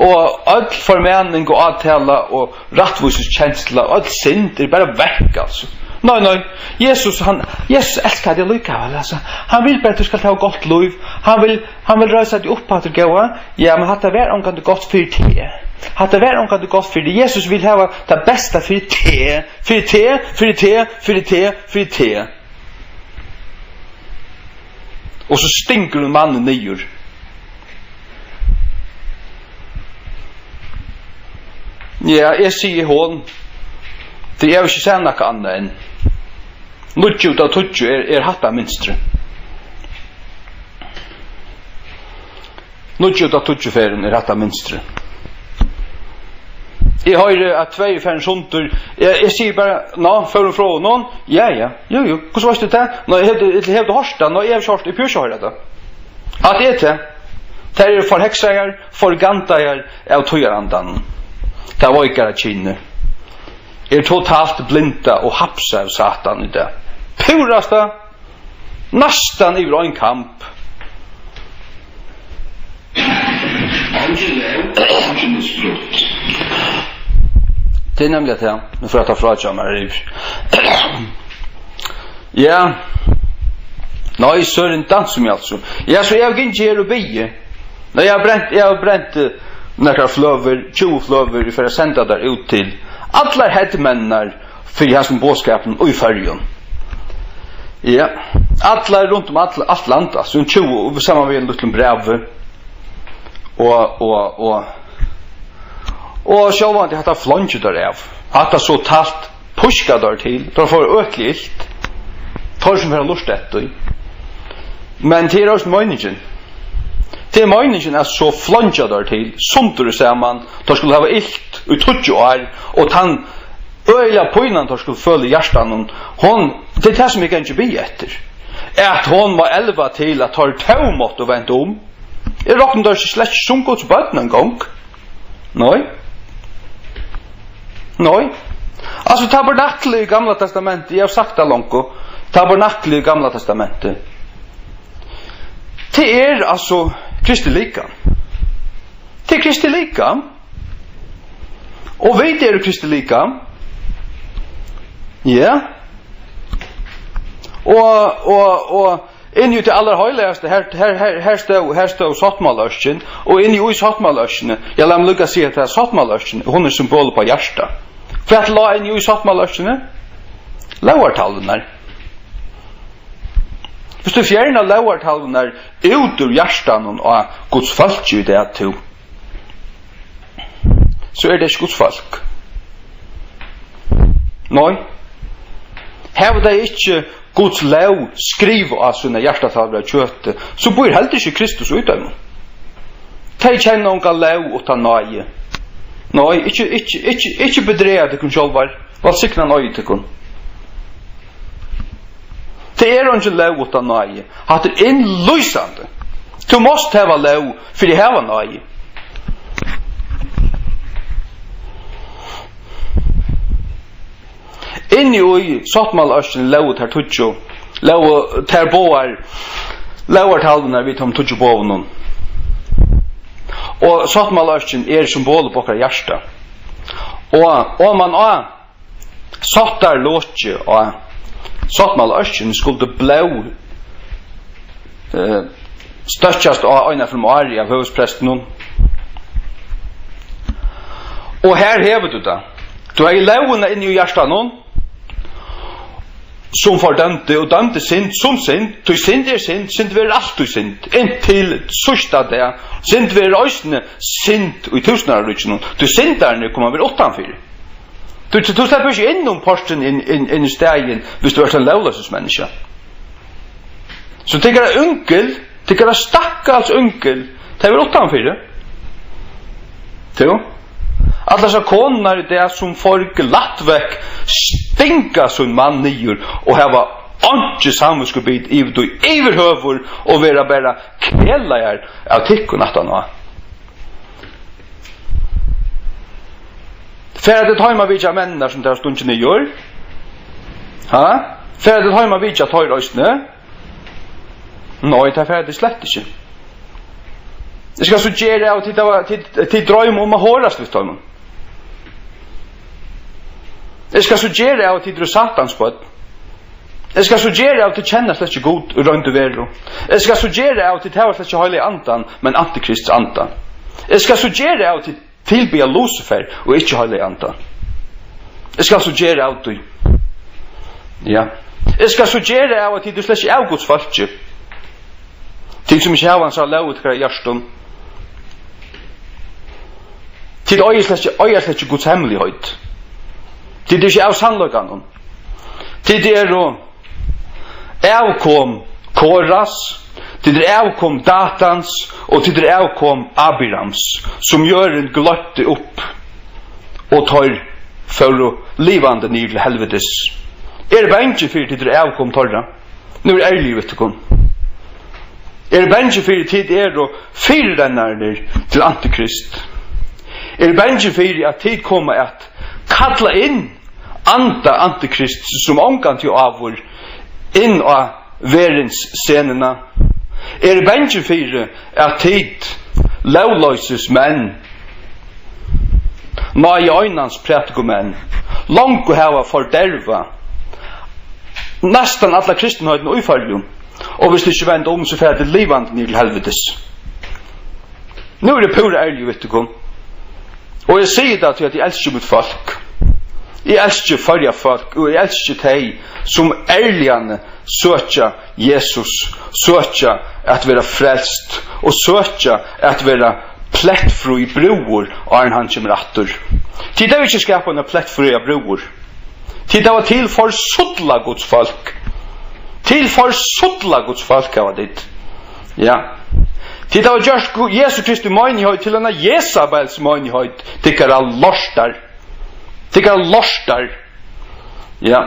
Og øll formaning og átala og rættvísiskensla, øll synd er bara vekk, altso. Nei, nei, Jesus, hann, Jesus elskar teg allíkavæl, altso. Hann vil bara, at tú skalt hava gott lív. Hann vil, hann vil reisa teg upp aftur, góða. Ja, men hatta var ongantíð gott fyri teg. Hatta var ongantíð gott fyri teg. Jesus vil hava tað besta fyri teg. Fyri teg, fyri teg, fyri teg, fyri teg. Og so stingur hon mannin niður. Ja, eg sigi hon, tí eg havi ikki sæð nakað annað enn. Níggju út av tíggju er, er hatta mynstrið. Níggju út av tíggju ferðum er hatta mynstrið. Eg hoyri, at tvey er farin sundur. Eg, eg sigi bara, ná, fór hon frá honum? Ja, ja, jú, jú, hvussu veitst tú tað? Ná, hevur tú, hevur tú hoyrt tað? Ná, eg havi ikki hoyrt, eg púri ikki at hoyra tað. At er tað. Tær eru forheksaðar, forgandaðar av týðarandanum. Tað veikara kynið er totalt blindað og hapsað av Satan í dag. Púrasta Næstan yvir ein kamb. Eingin lóg, eingin misbrot. Tað er nemliga tað. Nú fari eg at frágeva mær yvir. Ja. Nei, Søren, dans um, altso. Ja, so eg havi gingið her og biðið. Nei, eg havi brent, eg havi brent, eh, nakrar fløgur, tjúgu fløgur, eg fari at senda tær út til allar hermenninar fyri hasum boðskapinum í Føroyum. Ja, allar runt um all, alt land, altso, um tjúgu, og saman við einum lítlum brævi. Og, og, og, og sjálvandi, hatta fleingja teir av. Hatta so talt píska teir til. Teir fáa øgiliga ilt. Teir sum fara at lurta eftir tí. Men tað er eisini meiningin. Tað er meiningin, at so fleingja teir til, sundur og saman, teir skulu hava ilt í tíggju ár, og tann øgiliga pínan, teir skulu føla í hjartanum, hon, tað er tað, sum eg gangi og biði eftir. At hon má elva til, at teir tó máttu vent um. Eg rokni teir slett ikki sum Guds børn eingong. Nei. Nei. Altso, tabernaklið í Gamla Testamenti, eg havi sagt tað longu, tabernaklið í Gamla Testamenti, tað er altso Kristi likam. Tað er Kristi likam. Og vit eru Kristi likam. Ja. Og, og, og inni í tí allarheilagasta, her, her, her, her stóð, her stóð sáttmálaørkin, og inni í sáttmálaørkini, ja, lat meg líka siga tað, sáttmálaørkin, hon er symbol uppá hjarta. Hvat lá inni í sáttmálaørkini? Lógartalvurnar. Viss tú fjernar lógartalvurnar út úr hjartanum á Guds fólki í dag, tú, so er tað ikki Guds fólk. Nei. Hava tey ikki Guds lóg skrivað á sínar hjartatalvur av kjøti, so býr heldur ikki Kristus í teimum. Tey kenna onga lóg uttan náði. Nei, ikki, ikki, ikki, ikki bedrega tykkum sjálvar. Vælsigna náði tykkum. Tað er eingin lóg uttan náði. Hatta er innlýsandi. Tú mást hava lóg fyri at hava náði. Inni í sáttmálaørkini lógu tær tíggju, lógu tær báðar lógartalvurnar við teimum tíggju boðunum. Og sáttmálaørkin er symbol upp á okkara hjarta. Og oman á sáttarlokið á sáttmálaørkini skuldi blóð, eh, støkkjast á eina ferð um árið av høvuðsprestinum. Og her hevur tú tað. Tú hevði lógina inni í hjartanum, sum fordømdi og dømdi synd sum synd, tí synd er synd, synd verður altíð synd, inntil síðsta dag. Synd verður eisini synd í túsundáraríkinum, tí syndararnir koma at vera uttanfyri. Tú, tú sleppur ikki inn um portin inn, inn, inn í staðin, viss tú ert ein lógloysismenniskja. So tykkara ungil, tykkara stakkals ungil, tey verða uttanfyri. Tú? Allar hesar konurnar í dag, sum fóru glatt vekk, stinga sín mann niður og hava einki samvitskubit yvir tí yvirhøvur og verða bara kelaðar av tykkum aftaná. Fara tit heim at vitja menninar, sum tær hava stungið niður? Ha? Fara tit heim at vitja teir eisini? Nei, tað fara tit slett ikki. Eg skal so gera av, tit, tit, tit droyma um at horast við teimum. Eg skal so gera av, at tit eru Satans børn. Eg skal so gera av, at tit kenna slett ikki Gud í roynd og veru. Eg skal so gera av, at tit hava slett ikki Heilaga Andan, men antikrists anda. Eg skal so gera av, at tit tilbiðja Lucifer og ikki Heilaga Andan. Eg skal so gera av tí. Ja. Eg skal so gera av, at tit eru slett ikki av Guds fólki. Tit sum ikki hava hansara lóg í tykkara hjartum. Tit eiga slett ikki, eiga slett ikki Guds hemmeligheit. Tit eru ikki av sannleikanum. Tit eru avkom Koras, tit eru avkom Datans, og tit eru avkom Abirams, sum jørðin gloypti upp, og teir fóru livandi niður til helvitis. Eg eri bangin fyri, tit eru avkom teirra. Nú er eg ærligur við tykkum. Eg eri bangin fyri, tit eru fyrirrennararnir til antikrist. Eg eri bangin fyri, at tit koma at kalla inn anda antikrist sum ongantíð áður inn á verðins scenuna. Eg eri bangin fyri, at tit, lógloysismenn, náði einans prædikumenn, longu hava fordervað næstan alla kristinheitina í Føroyum, og viss tit ikki venda um, so fara tit livandi niður til helvitis. Nú eri eg púra ærligur við tykkum. Og eg sigi tað, tí at eg elski mítt fólk. Eg elski Føroya fólk, og eg elski tey, sum ærliga søkja Jesus, søkja at vera frelst, og søkja at vera plettfrí brúður, áðrenn hann kemur aftur. Tit hava ikki skapað eina plettfría brúður. Tit hava tilforsullað Guds fólk. Tilforsullað Guds fólk hava tit. Ja. Tit hava gjørt Gu-, Jesu Kristi meinigheit til eina Jesabels meinigheit. Tykkara lortar. Tykkara lortar. Ja.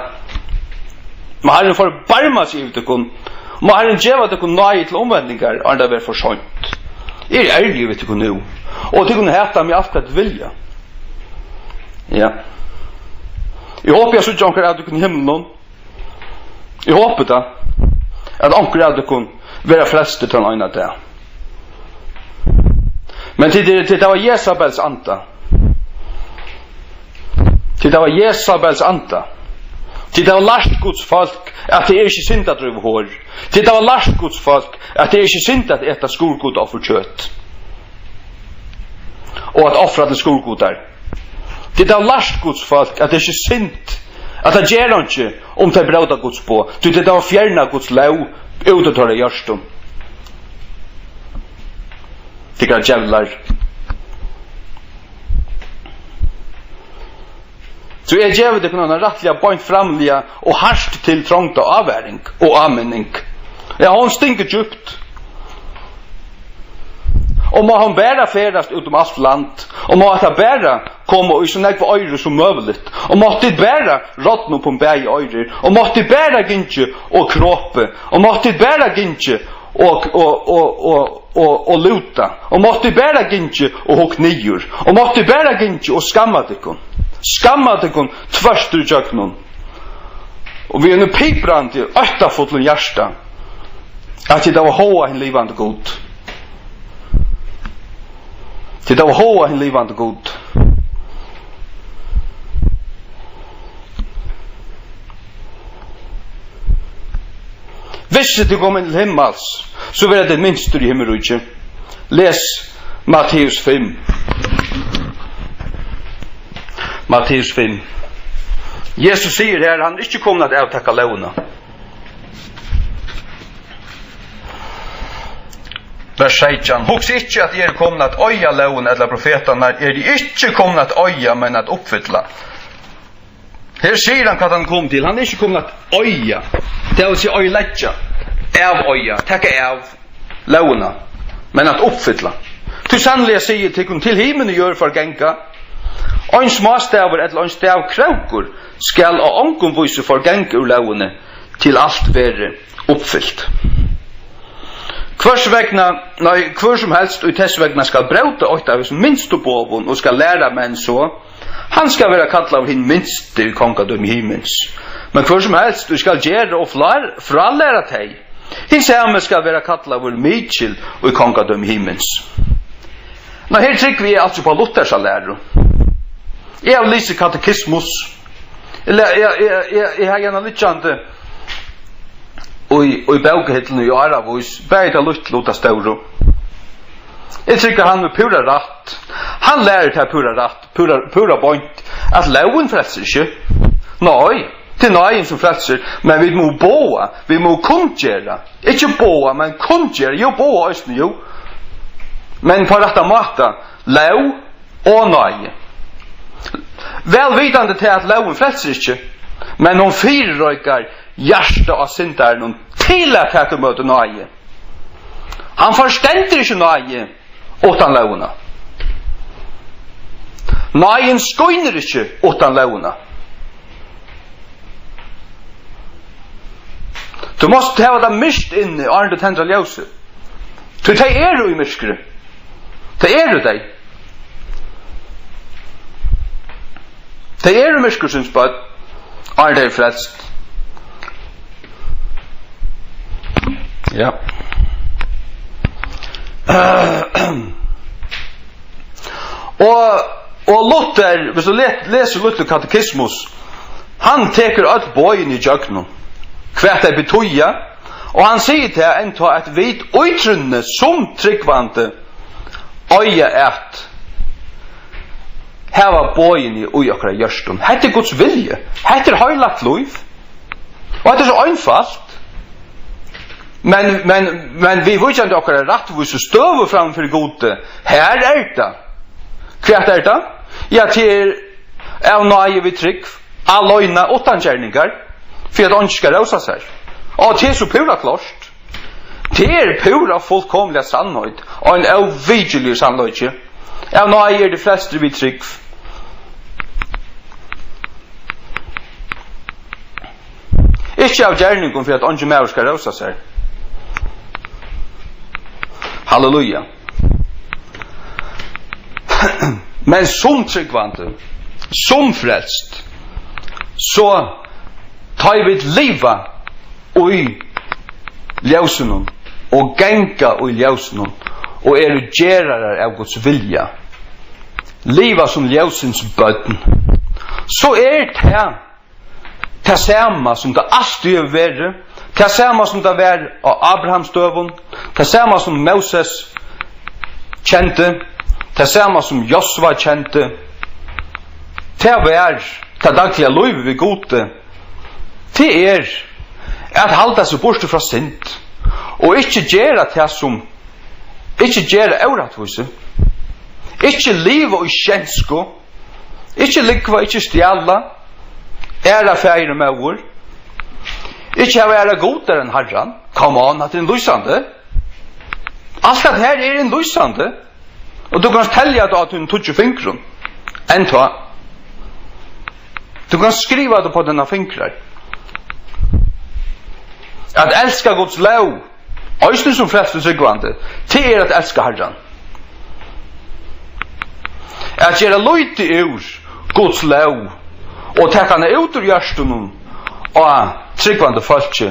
Má Harrin forbarma seg yvir tykkum. Má Harrin geva tykkum náði til umvendingar, áðrenn tað verður for seint. Eg eri ærligur við tykkum nú. Og tykkum hata meg alt, hvat tit vilja. Ja. Eg hopi, eg síggi onkur av tykkum í himlunum. Eg hopi tað, at onkur av tykkum verða frelstur tann eina dag. Men tit eru, tit hava Jesabels anda. Tit hava Jesabels anda. Tit hava lært Guds fólk, at tað er ikki synd at dríva hor. Tit hava lært Guds fólk, at tað er ikki synd at eta skurðgudaofferkjøt og at ofra til skurðgudar. Tit hava lært Guds fólk, at tað er ikki synd, at tað ger einki, um tey bróta Guds boð, tí tit hava fjernað Guds lóg út úr teirra hjørtum. Tykkara djevlar. So eg gevi tykkum eina rættiliga beint framliga og hart tiltrongda ávaring og áminning. Ja, hon stingur djúpt. Og má hon bara ferðast út um alt land, og má hetta bara koma í so nógv oyru sum møguligt, og mátti bara rodna upp um bæði oyrur, og mátti bara gingið og kropið, og mátti bara gingið og, og, og, og, og, og lúta, og mátti bara gingið og hugt niður, og mátti bara gingið og skamma tykkum, skamma tykkum tvørtur ígjøgnum, og við einum piprandi, óttafullum hjarta, at tit hava háðað hin livandi Gud. Tit hava háðað hin livandi Gud. Hvis tit koma inn til himmals, so verða tit minstir í himmiríki. Les Matteus fimm. Matteus fimm. Jesus sigur her, hann er ikki komin at avtaka lógina. Vers seytjan. Hugsið ikki, at eg eri komin at oyða lógina ella profetarnar. Eri eg ikki komin at oyða, men at uppfylla. Her sigur hann, hvat hann kom til. Hann er ikki komin at oyða. Tað vil siga oyðileggja, avoyða, taka av lógina, men at uppfylla. Tí sanniliga sigi eg tykkum, til himin og jørð forganga, ein smástavur ella ein stavkrókur skal á ongum vísi forganga úr lógini, til alt verði uppfylt. Hvørs vegna, nei, hvør sum helst, ið tess vegna skal bróta eitt av hesum minstu boðum og skal læra menn so, hann skal vera kallaður hin minsti í kongadømi himins. Men hvør sum helst, ið skal gera og flár-, frálæra tey, hin sami skal vera kallaður mikil í kongadømi himins. Nei, her trúgvi eg altso upp á Luthersa læru. Eg havi lisið katekismus. Eg le-, eg, eg, eg, eg havi hana liggjandi í, í bókahillini í áravís, bæði tað lítla og tað stóra. Eg trúgvi, hann hevur púra rætt. Hann lærir tað púra rætt, púra, púra beint, at lógin frelsir ikki. Nei, tað er náðin, sum frelsir, men vit mugu boða, vit mugu kunngera. Ikki boða, men kunngera. Jú, boða eisini, jú. Men á rættan máta. Lóg og náði. Væl vitandi tað, at lógin frelsir ikki, men hon fyrireikar hjartað á syndaranum til at taka ímóti náði. Hann forstendur ikki náði uttan lógina. Náðin skínur ikki uttan lógina. Tú mást hava tað myrkt inni, áðrenn tú tendrar ljósið. Tí tey eru í myrkri. Tað eru tey. Tey eru myrkursins børn, áðrenn tey eru frelst. Ja. Og, og Luther, hvis du le-, leser Luther katekismus, hann tekur øll boðini ígjøgnum, hvat tey betýða, og hann sigur tað enntá, at vit í trúnni sum trúgvandi eiga at hava boðini í okkara hjørtum. Hetta er Guds vilji. Hetta er heilagt lív. Og hetta er so einfalt. Men, men, men viðvíkjandi okkara rættvísu støðu framman fyri Gudi, her er tað. Hvat er tað? Ja, tað er av náði við trúgv, aleina, uttan gerningar, fyri at eingin skal rósa sær. Og tað er so púra klárt. Tað er púra fullkomliga sannheit, ein óvikiligur sannleiki. Av náði eru tit frelstir við trúgv. Ikki av gerningum, fyri at eingin maður skal rósa sær. Halleluja. Men sum trúgvandi, sum frelst, So tá ið vit liva í ljósinum og ganga í ljósinum og eru gerarar av Guds vilja, liva sum ljósins børn, so er tað tað sama sum tað altíð hevur verið, tað sama sum tað var á Abrahams døgum, tað sama sum Móses kendi, tað sama sum Josva kendi, tað var tað dagliga lívið við Gudi, tað er at halda seg burtur frá synd og ikki gera tað sum, ikki gera órættvísi, ikki liva í skensku, ikki lúgva, ikki stjala, æra faðir og móður, ikki hava aðrar gudar enn Harran. Come on, hatta er innlýsandi. Alt hatta her er innlýsandi. Og tú kanst telja tað á tínum tíggju fingrum. Enntá. Tú kanst skriva tað upp á tínar fingrar. At elska Guds lóg, eisini sum frelstur trúgvandi, tað er at elska Harran. At gera lítið úr Guds lóg og taka hana út úr hjartunum á trúgvandi fólki,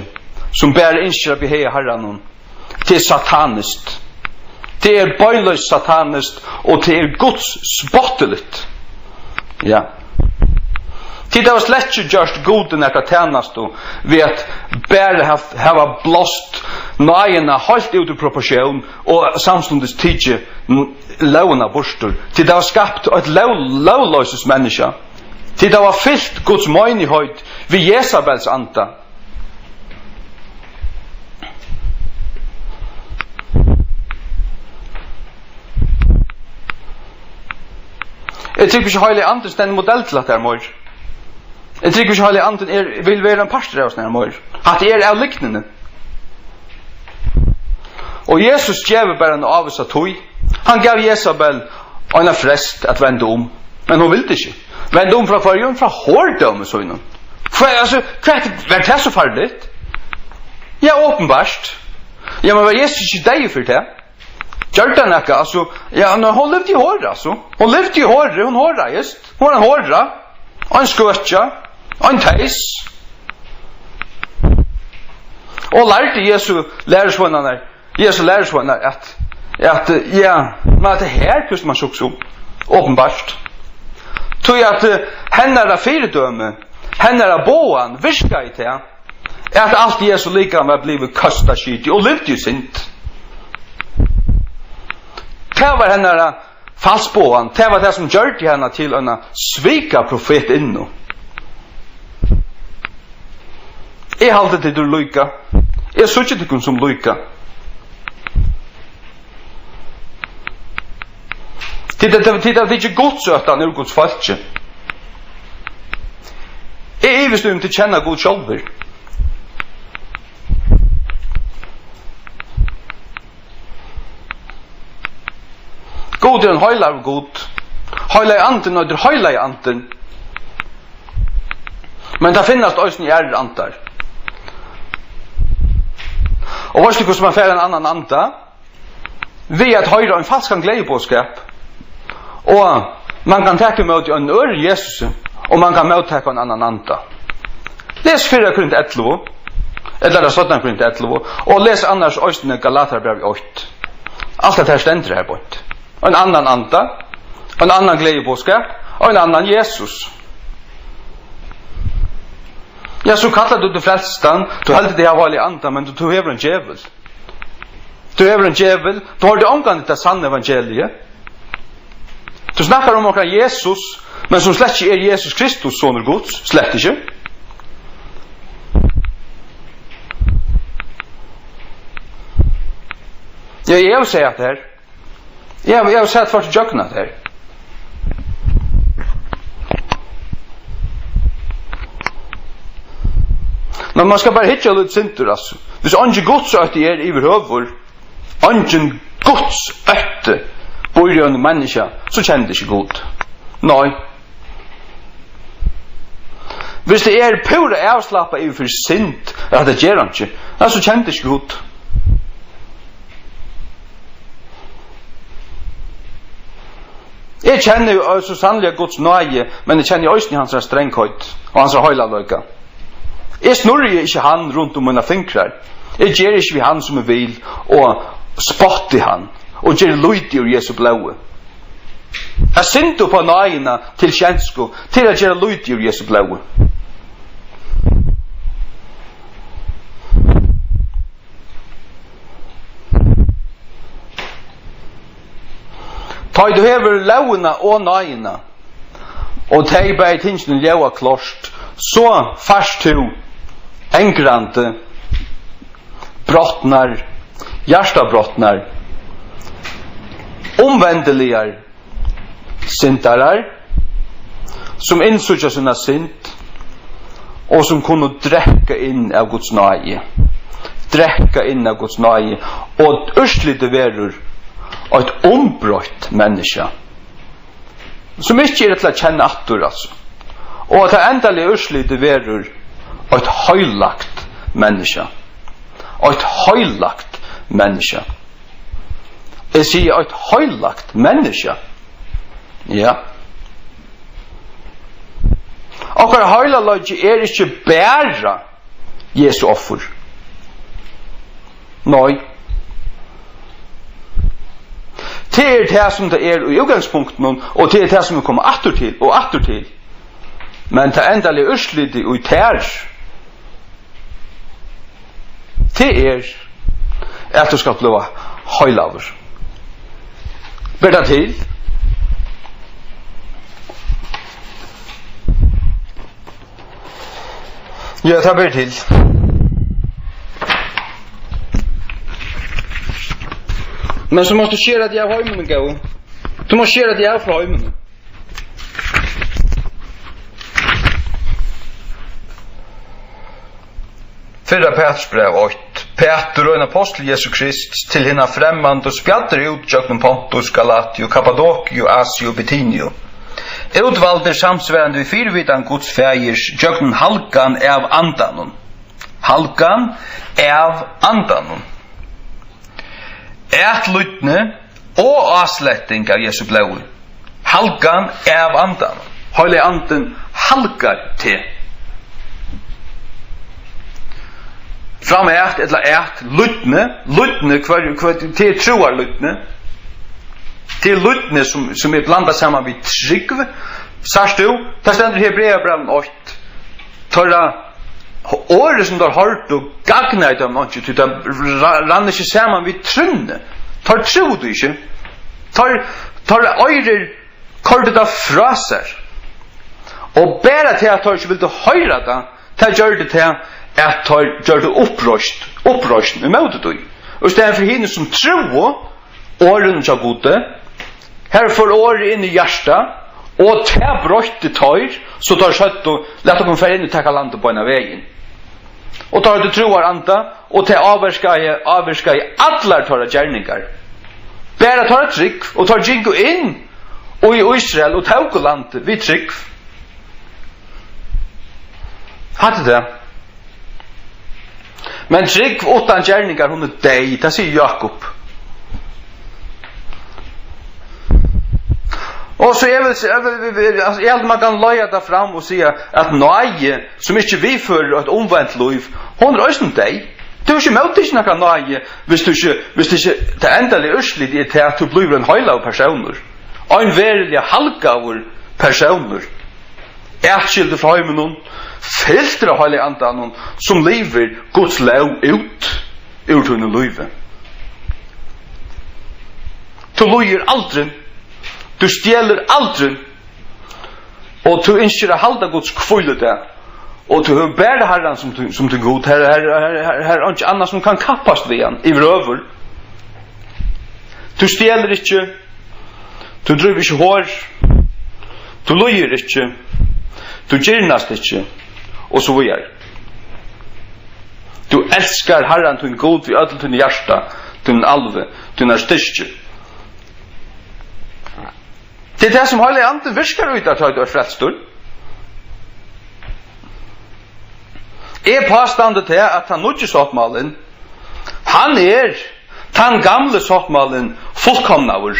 sum bara ynskir at behaga Harranum, tað er sataniskt. Tað er beinleiðis sataniskt, og tað er Guds spottiligt. Ja. Tit hava slett ikki gjørt Gudi nakra tænastu við at bara hav-, hava blást náðina heilt út úr proportión og samstundis tikið n-, lógina burtur. Tit hava skapt eitt lóg-, lógloysismenniskja. Tit hava fylt Guds meinigheit við Jesabels anda. Eg trúgvi ikki, Heilagi Andin stendur modell til hatta her meir. Eg trúgvi ikki, Heilagi Andin er, vil vera ein partur av hasum her meir. Hatta er av lygnini. Og Jesus gevur bara eina ávísa tíð. Hann gav Jesabel eina frest at venda um, men hon vildi ikki. Venda um frá hvørjum? Frá hordómi sínum. Hvat, altso, hvat, var tað so farligt? Ja, openbart. Ja, men var Jesus ikki deyður fyri tað? Gjørdi hann nakað? Altso, ja, nei, hon livdi í hora, altso. Hon livdi í hora, hon horaðist. Hon var ein hora. Ein skøkja. Ein teys. Og lærdi Jesu lærisveinarnar, Jesu lærisveinar at, at, ja, men at tað her, hvussu man sukk so openbart. Tí at, eh, hennara fyridømi, hennara boðan virkaði tað, at alt Jesu likam var blivið køstaskitið og livdi í synd. Tað var hennara falskboðan, tað var tað, sum gjørdi hana til eina svikaprofetinnu. Eg haldi, tit eru líka. Eg síggi tykkum sum líka. Tit, tit, tit hava tikið Guds óttan úr Guds fólki. Eg ivist í, um tit kenna Gud sjálvir. Gud er ein heilagur Gud. Heilagi Andin eitur Heilagi Andin. Men tað finnast eisini aðrir andar. Og veitst tú, hvussu man fær ein annan anda? Við at hoyra ein falskan gleðiboðskap. Og man kann taka ímóti einum øðrum Jesusi, og man kann móttaka ein annan anda. Les fyrra Korint ellivu, ella er tað seinna Korint ellivu, og les annars eisini Galatarbrævið eitt. Alt hetta her stendur har beint. Ein annan anda, ein annan gleðiboðskap, ein annan Jesus. Ja, so kallar tú teg frelstan, tú heldur teg hava Heilagan Anda, men tú, tú hevur ein djevul. Tú hevur ein djevul, tú hoyrdi ongantíð tað sanna evangeliið. Tú snakkar um onkran Jesus, men sum slett ikki er Jesus Kristus, sonur Guds, slett ikki. Ja, eg havi sæð hatta her. Eg havi, eg havi sæð tvørtur ígjøgnum hatta her. Men man skal bara hyggja lítið sindur, altso. Hvis eingin Guds ótti er yvirhøvur, eingin Guds ótti býr í einum menniskja, so kennir tað ikki Gud. Nei. Hvis tað er púra avslappað yvir fyri synd, at tað ger hann ikki, ja, so kennir tað ikki Gud. Eg kenni jú so sanniliga Guds náði, men eg kenni eisini hansara strangheit og hansara heilagleika. Eg snurri ikki hann runt um mínar fingrar. Eg geri ikki við hann, sum eg vil, og spotti hann, og geri lítið úr Jesu blóði. At synda upp á náðina til skensku, til at gera lítið úr Jesu blóði. Tá ið tú hevur lógina og náðina, og tey bæði tingini ljóða klárt, so fært tú angrandi, brotnar, hjartabrotnar, umvendiligar syndarar, sum innsíggja sína synd, og sum kunnu drekka inn av Guds náði. Drekka inn av Guds náði, og úrslitið verður eitt umbroytt menniskja, sum ikki er til at kenna aftur, altso. Og tað endaliga úrslitið verður eitt heilagt menniskja. Eitt heilagt menniskja. Eg sigi eitt heilagt menniskja. Ja. Okkara heilagleiki er ikki bara Jesu offur. Nei. Tað er tað, sum tað er í útgangspunktinum, og tað er tað, sum vit koma aftur til og aftur til. Men tað endaliga úrslitið í tær, tað er, at tú skalt blíva heilagur. Ber tað til? Ja, tað ber til. Men so mást tú skera teg av heiminum, góði. Tú mást skera teg av frá heiminum. Fyrra Pætursbræv eitt. Pætur, ein ápostul Jesu Krists, til hina fremmandu, spjaddur út gjøgnum Pontus, Galatiu, Kappadokiu, Asiu og Bitiniu. Útvaldir samsvarandi við fyrivitan Guds Faðirs gjøgnum halgan av Andanum. Halgan av Andanum. Atlídni og ásletting av Jesu blóði. Halgan av Andanum. Heilagi Andin halgar teg. Fram at, ella at, lýdni. Lýdni, hvør, hvør, tað er trúarlýdni. Tað er lýdni, sum, sum er blandað saman við trúgv. Sært tú? Tað stendur í Hebreabrævinum eitt. Teirra orðið, sum teir hoyrdu, gagnaði teimum einki, tí tað ra-, rann ikki saman við trúnni. Teir trúðu ikki. Teir, teirra oyru koyrdu tað frá sær. Og bara tað, at teir ikki vildu hoyra tað, tað gjørdi tað, at teir gjørdu uppreisn, uppreisn ímóti tí. Og í staðin fyri hini, sum trúðu orðunum hjá Gudi, har fór orðið inn í hjartað, og tað broytti teir, so teir søgdu: "Lat okkum fara inn og taka landið beinan vegin." Og teir høvdu trúaranda, og tað ávirkaði, ávirkaði allar teirra gerningar. Bara teirra trúgv, og teir gingu inn í Ísrael og tóku landið við trúgv. Hatta er tað. Men trúgv uttan gerningar, hon er deyð, tað sigur Jákup. Og so eg vil, eg vil, eg vil, altso, eg haldi, man kann leiða tað fram og siga, at náði, sum ikki viðførir eitt umvent lív, hon er eisini deyð. Tú hevur ikki móttikið nakra náði, viss tú ikki, viss tú ikki, tað endaliga úrslitið er tað, at tú blívur ein heilagur persónur. Ein veruliga halgaður persónur. Atskildur frá heiminum, fyltur av Heilaga Andanum, sum livir Guds lóg út úr tínum lívi. Tú lýgur aldrin, tú stjelur aldrin, og tú ynskir at halda Guds hvíludag, og tú hevur bara Harran sum tín, sum tín Gud. Her, her, her, her, her er einki annað, sum kann kappast við hann yvirhøvur. Tú stjelur ikki, tú drívur ikki hor, tú lýgur ikki, tú girnast ikki, og so víðari. Tú elskar Harran tín Gud við øllum tínum hjarta, tínum alvi, tínari styrki. Tað er tað, sum Heilagi Andin virkar í tær, tá ið tú ert frelstur. Eg pástandi tað, at tann nýggi sáttmálin, hann er tann gamli sáttmálin fullkomnaður.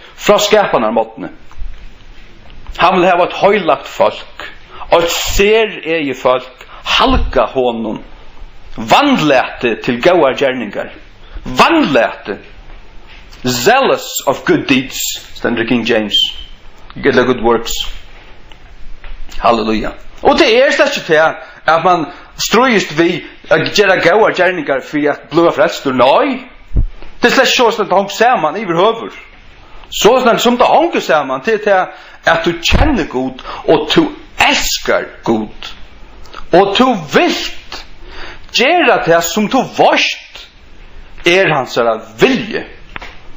frá skapanarmorgni. Hann vil hava eitt heilagt fólk, eitt seregið fólk, halgað honum, vandlatið til góðar gerningar. Vandlatið. Zealous of good deeds, stendur í King James. Ella good works. Halleluja. Og tað er slett ikki tað, at mann stríðist við at gera góðar gerningar fyri at blíva frelstur. Nei. Tað er slett ikki soleiðis, at tað hongur saman yvirhøvur. Soleiðis sum tað hongur saman, tað er tað, at tú kennir Gud, og tú elskar Gud. Og tú vilt gera tað, sum tú veitst er hansara vilji.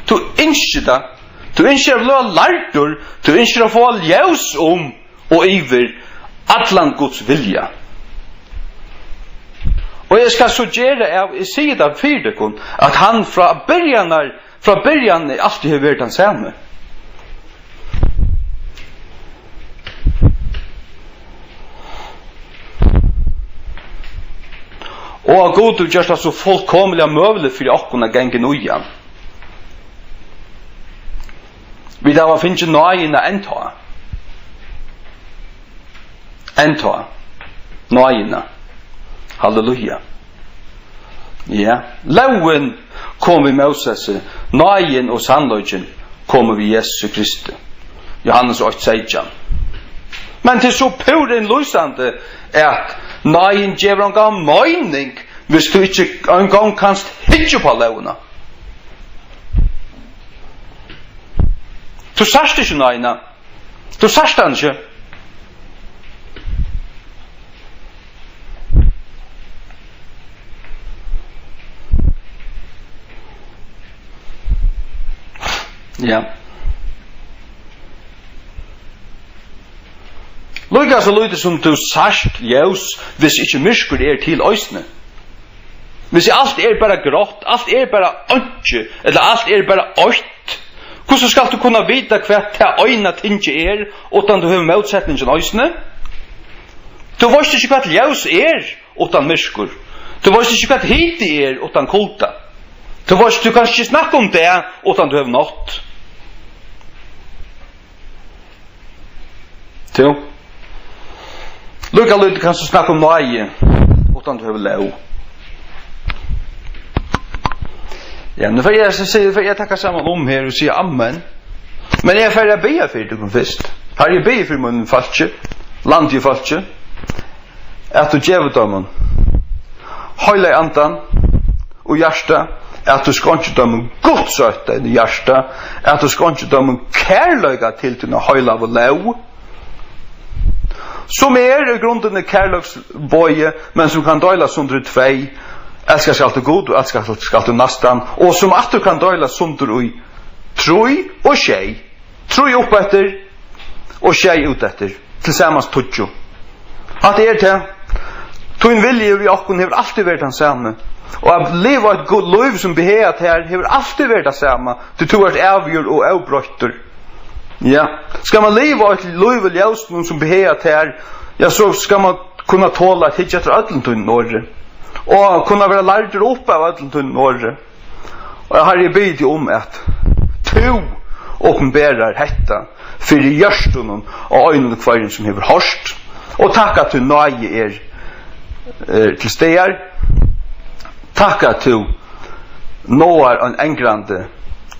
Tú ynskir tað. Tú ynskir at blíva lærdur. Tú ynskir at fáa ljós um og yvir allan Guds vilja. Og eg skal so gera av, eg sigi tað fyri tykkum, at hann frá byrjanar, frá byrjan altíð hevur verið tann sami. Og at Gud hevur gjørt tað so fullkomiliga møguligt fyri okkum at ganga inn í hann. Vit hava fingið náðina enntá. Enntá. Náðina. Halleluja. Ja. Lógin kom við Mósesi, náðin og sannleikin komu við Jesu Kristi. Jóhannes eitt seytjan. Men tað er so púra innlýsandi, at náðin gevur onga meining, hvis tú ikki eingong kanst hyggja upp á lógina. Tú sært ikki náðina. Tú sært hana ikki. Ja. Líka so lítið sum tú sært ljós, hvis ikki myrkur er til eisini. Hvis alt er bara grátt, alt er bara einki, ella alt er bara eitt, hvussu skalt tú kunna vita, hvat tað eina tingið er, uttan tú hevur mótsetningin eisini? Tú veitst ikki, hvat ljós er, uttan myrkur. Tú veitst ikki, hvat hiti er, uttan kulda. Tú veitst, tú kanst ikki snakka um dag, uttan tú hevur nátt. Tú. Líka lítið kanst tú snakka um náði, uttan tú hevur lóg. Ja, nú fari eg, so sigi, fari eg taka saman um her og siga amen. Men eg fari at biðja fyri tykkum fyrst. Harri, eg biði fyri mínum fólki, landi og fólki, at tú gevur teimum Heilaga Andan og hjarta, at tú skeinkir teimum Guds ótta inn í hjarta, at tú skeinkir teimum kærleika til tína heilagu lóg, sum er í grundini kærleiksboði, men sum kann deilast sundur í tvey: elska skalt tú Gud og elska skalt tú næstan, og sum aftur kann deilast sundur í trý og sjey. Trý uppeftir og sjey úteftir, tilsamans tíggju. Hatta er tað. Tín vilji við okkum hevur altíð verið tann sami. Og at liva eitt gott lív sum behagar tær hevur altíð verið tað sama, tí tú ert ævigur og óbroyttur. Ja. Skal mann liva eitt lív í ljósinum sum behagar tær, ja, so skal mann kunna tola at hyggja eftir øllum tínum orði. Og kunna vera lærdur upp av øllum tínum orði. Og Harri, eg biði teg um, at tú opinberar hetta fyri hjørtunum á einum og hvørjum sum hevur hoyrt, og takk at tín náði er, er til staðar. Takk at tú náar ein angrandi,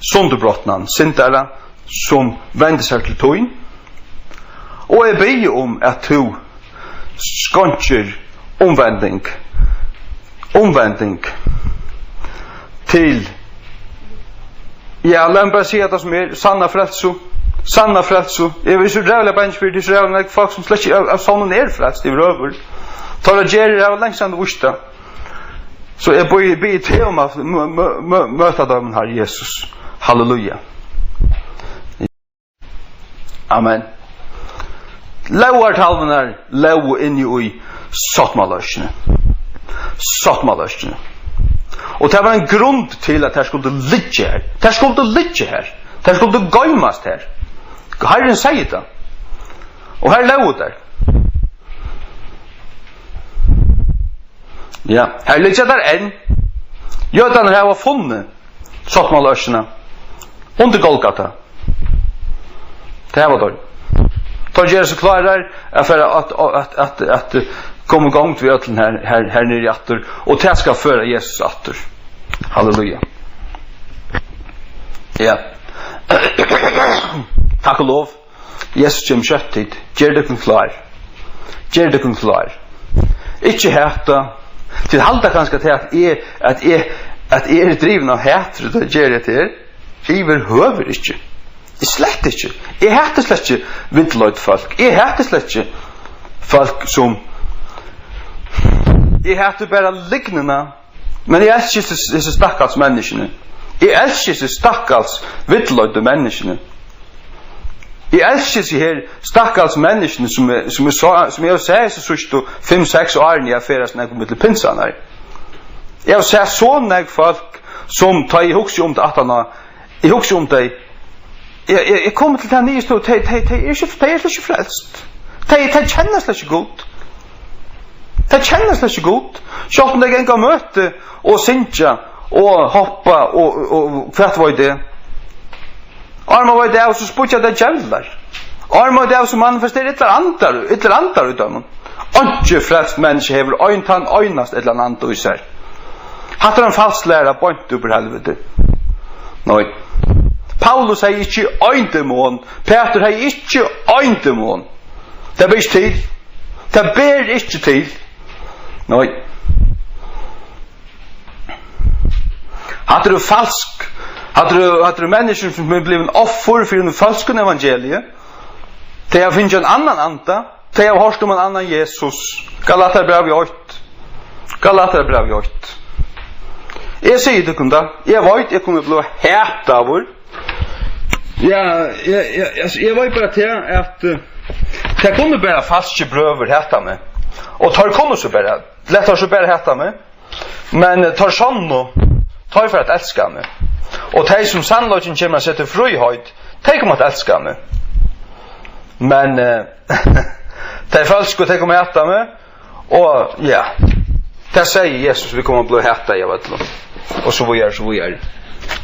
sundurbrotnan syndara, sum vendir sær til tín. Og eg biði um, at tú skeinkir umvending, umvending til. Ja, lat meg bara siga tað sum er, sanna frelsu, sanna frelsu. Eg vil so ræðuliga bangin fyri, tað er so ræðuliga nógv fólk, sum slett ikki av, av sonnum er frelst yvirhøvur. Teirra gerðir hava langt síðan víst tað. So eg biði, biði teg um at mø-, mø-, mø-, møta teimum, Harri Jesus. Halleluja. Amen. Lógartalvurnar lógu inni í sáttmálaøskjuni. Sáttmálaøskjuni. Og tað var ein grund til, at tær skuldu liggja har. Tær skuldu liggja har. Tær skuldu goymast har. Harrin segði tað. Og har lógu tær. Ja, har liggja tær enn. Jødarnir hava funnið sáttmálaøskjuna undir Golgata. Tað hava teir. Teir gera seg klárar at fara at, at, at, at koma í gongd við øllum her, her, her niðri aftur, og tað skal føra Jesus aftur. Halleluja. Ja. Takk og lov. Jesus kemur skjótt, tit. Ger tykkum klár. Ger tykkum klár. Ikki hata. Tit halda kanska til, at eg, at eg, at eg eri drivin av hatri, tá eg geri hetta her. Yvirhøvur ikki. Eg slett ikki. Eg hati slett ikki villleidd fólk. Eg hati slett ikki fólk sum, eg hati bara lygnina. Men eg elski hesi, hesi stakkals menniskjuni. Eg elski hesi stakkals villleiddu menniskjuni. Eg elski hesi her stakkals menniskjuni, sum eg, sum eg sá, sum eg havi sæð hesi síðstu fimm, seks árini, eg havi ferðast nógv millum pinsarnar. Eg havi sæð so nógv fólk, sum, tá eg hugsi um tað aftaná, eg hugsi um tey, eg, eg, eg komi til ta niðurstøðu, tey, tey, tey eru ikki, tey eru slett ikki frelst. Tey, tey kenna slett ikki Gud. Tey kenna slett ikki Gud. Sjálvt um tey ganga á møti og syngja og hoppa og, og, og hvat veit eg. Áðrenn man veit av, so spýggja tey djevlar. Áðrenn man veit av, so manifestera illar andar, illir andar í teimum. Einki frelst menniskja hevur ein, tann einasta illan anda í sær. Hatta er ein falsk læra beint út úr helviti. Nei. Paulus hevði ikki ein demon. Pætur hevði ikki ein demon. Tað ber ikki til. Tað ber ikki til. Nei. Hatta eru falsk. Hatta eru, hatta eru menniskjur, sum eru blivin offur fyri einum falskum evangelii. Tey hava fingið ein annan anda. Tey hava hoyrt um ein annan Jesus. Galatiabrævið eitt. Galatiabrævið eitt. Eg sigi tykkum tað. Eg veit, eg kundi blivið hataður. Ja, eg, eg, altso, eg veit bara tað, at, eh, tað kunnu bara falskir brøður hata meg. Og teir kunnu so bara, lat teir so bara hata meg. Men, eh, teir sannu, teir fara at elska meg. Og tey, sum sannleikin kemur at seta í fríheit, tey koma at elska meg. Men, eh, tey falsku, tey koma at hata meg. Og, ja, tað segði Jesus, vit koma at blíva hataðir av øllum. Og so víðari, so víðari.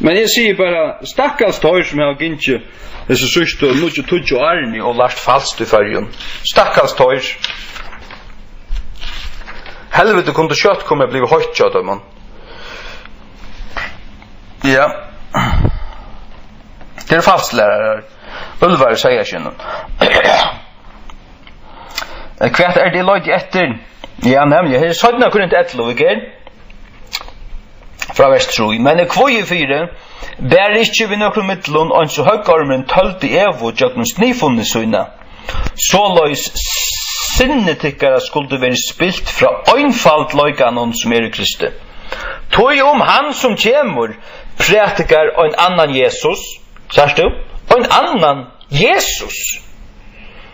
Men eg sigi bara, stakkals teir, sum hava gingið hesi síðstu níggju, tíggju árini og lært falskt í Føroyum. Stakkals teir. Helviti kundi skjótt komið at blíva heitt hjá teimum. Ja. Tað eru falsklærarar. Úlvar í seyðaskinnum. Eh, hvat er tað, eg leiti eftir? Ja, nemliga, her er seinna Korint ellivu, ikki? Frá vers trý. Men eg kvíði fyri, bara ikki við nøkrum millum, eins og høggormurin tøldi Evu gjøgnum sniðfunni sína. Soleiðis sinni tykkara skuldi verið spilt frá einfaldleikanum, sum er í Kristi. Tí um hann, sum kemur, prædikar ein annan Jesus, sært tú? Ein annan Jesus.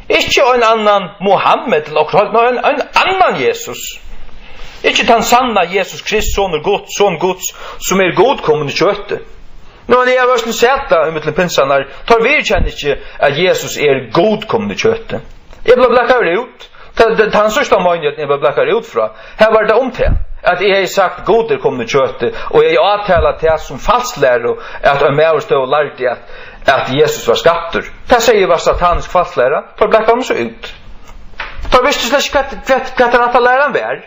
Ikki ein annan Muhammed ella okkurt, nei, ein, ein annan Jesus. Ikki tann sanna Jesus Krist, sonur Guds, son Guds, sum er Gud komin í kjøti. Nú, men eg havi eisini sæð tað ímillum pinsarnar, teir viðurkenna ikki, at Jesus er Gud komin í kjøti. Eg bleiv blakaður út. Tað, tað, tann síðsta meiningin, eg bleiv blakaður út frá, har var tað um tað, at eg hevði sagt, Gud er komin í kjøti, og eg hevði átalað tað sum falsklæru, at ein maður stóð og lærdi, at, at Jesus var skaptur. Tað segði eg var satanisk falsklæra, teir blakaðu meg so út. Teir vistu slett ikki, hvat, hvat, hvat tann rætta læran var.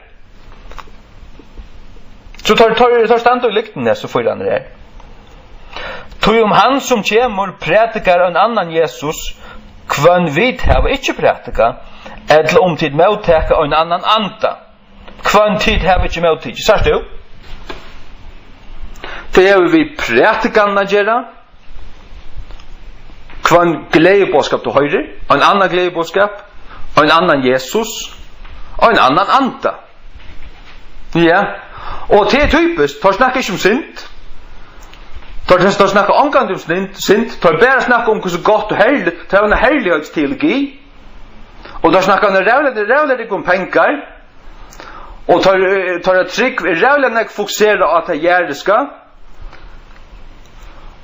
So teir, teir, teir standa í lygtini, so fýra hann er. Tí um hann, sum kemur, prædikar ein annan Jesus, hvønn vit hava ikki prædikað, ella um tit móttaka ein annan anda, hvønn tit hava ikki móttikið. Sært tú? Tað hevur við prædikanina at gera. Hvønn gleðiboðskap tú hoyrir, ein annan gleðiboðskap, ein annan Jesus, ein annan anda. Ja. Og tað er typiskt, teir snakka ikki um synd. Teir, teir snakka ongantíð um synd, synd. Teir bara snakka um hvussu gott og herligt, teir hava eina herligheitsteologi. Og teir snakka um rævliga, rævliga um pengar. Og teir, eh, teirra trúgv er rævliga nógv fokuserað á tað jarðiska.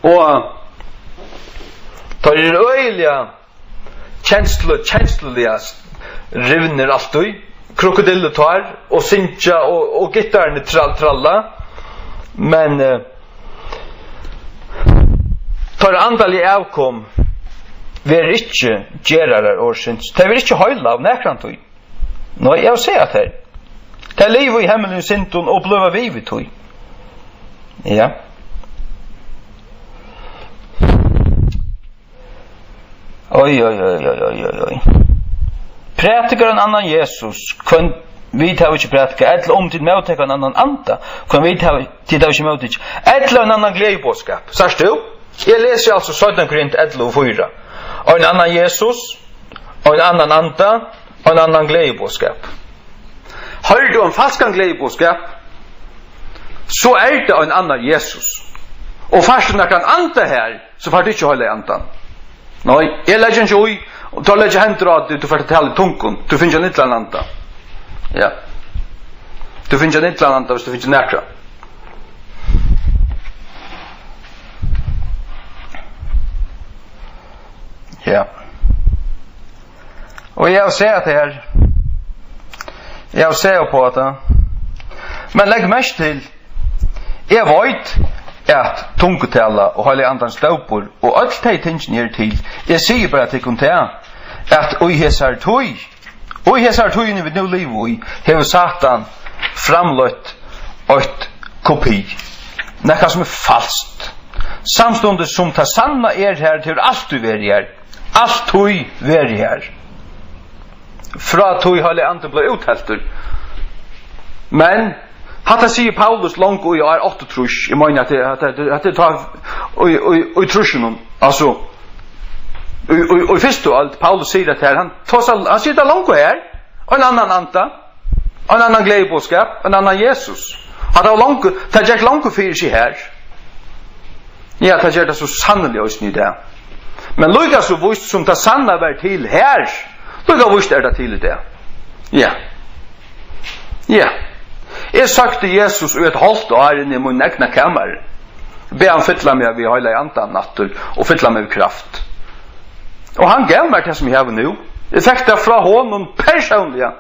Og teir eru øgiliga kenslu-, kensluliga s-, rivnir altíð. Krokodillutár og syngja og, og gittararnir trall-, tralla. Men, eh, teirra andaliga avkom verður ikki gerarar orðsins. Tey verða ikki heilað av nakrantíð. Nei, eg vil siga tær. Tey liva í hemmiligum syndum og blíva við við tí. Ja. Oj, oj, oj. Prædikar ein annan Jesus, hvønn vit hava ikki prædikað, ella um tit móttaka ein annan anda, hvønn vit hava, tit hava ikki móttikið, ella ein annan gleðiboðskap. Sært tú? Eg lesi altso seinna Korint ellivu fýra. Ein annan Jesus, ein annan anda, ein annan gleðiboðskap. Hoyrir tú ein falskan gleðiboðskap, so er tað ein annar Jesus. Og fært tú nakran anda har, so fært tú ikki Heilaga Andan. Nei, eg leggi ikki í, og tá leggi hendur á teg, tú fært at tala í tungum, tú finnur ein illan anda. Ja. Tú finnur ein illan anda, viss tú finnur nakran. Ja. Og eg havi sæð tað her. Eg havi sæð upp á tað. Men legg merki til, eg veit, at tungutala og Heilaga Andans dópur og øll tey tingini eru til. Eg sigi bara tykkum tað, at í hesari tíð, í hesari tíðini, vit nú liva í, hevur Satan framleitt eitt kopi. Nakað, sum er falskt. Samstundis sum tað sanna er her, tað hevur altíð verið her. Altíð verið her. Frá tí Heilagi Andi bleiv útheltur. Men hatta sigur Paulus longu í ár áttaogtrýss. Eg meini, at tað, at tað, at tað er tá í, í, í trýssunum. Altso, í, í, í fyrstu øld, Paulus sigur tað her. Hann tosar, hann sigur tað longu her. Ein annan anda. Ein annan gleðiboðskap, ein annan Jesus. Hatta var longu, tað gekk longu fyri seg her. Ja, tað ger tað so sanniliga eisini í dag. Men líka so víst sum tað sanna var til her, líka víst er tað til í dag. Ja. Ja. Eg søkti Jesus í eitt hálvt ár inni í mínum egna kamari. Bað hann fylla meg við Heilaga Andan aftur og fylla meg við kraft. Og hann gav mær tað, sum eg havi nú. Eg fekk tað frá honum persónliga.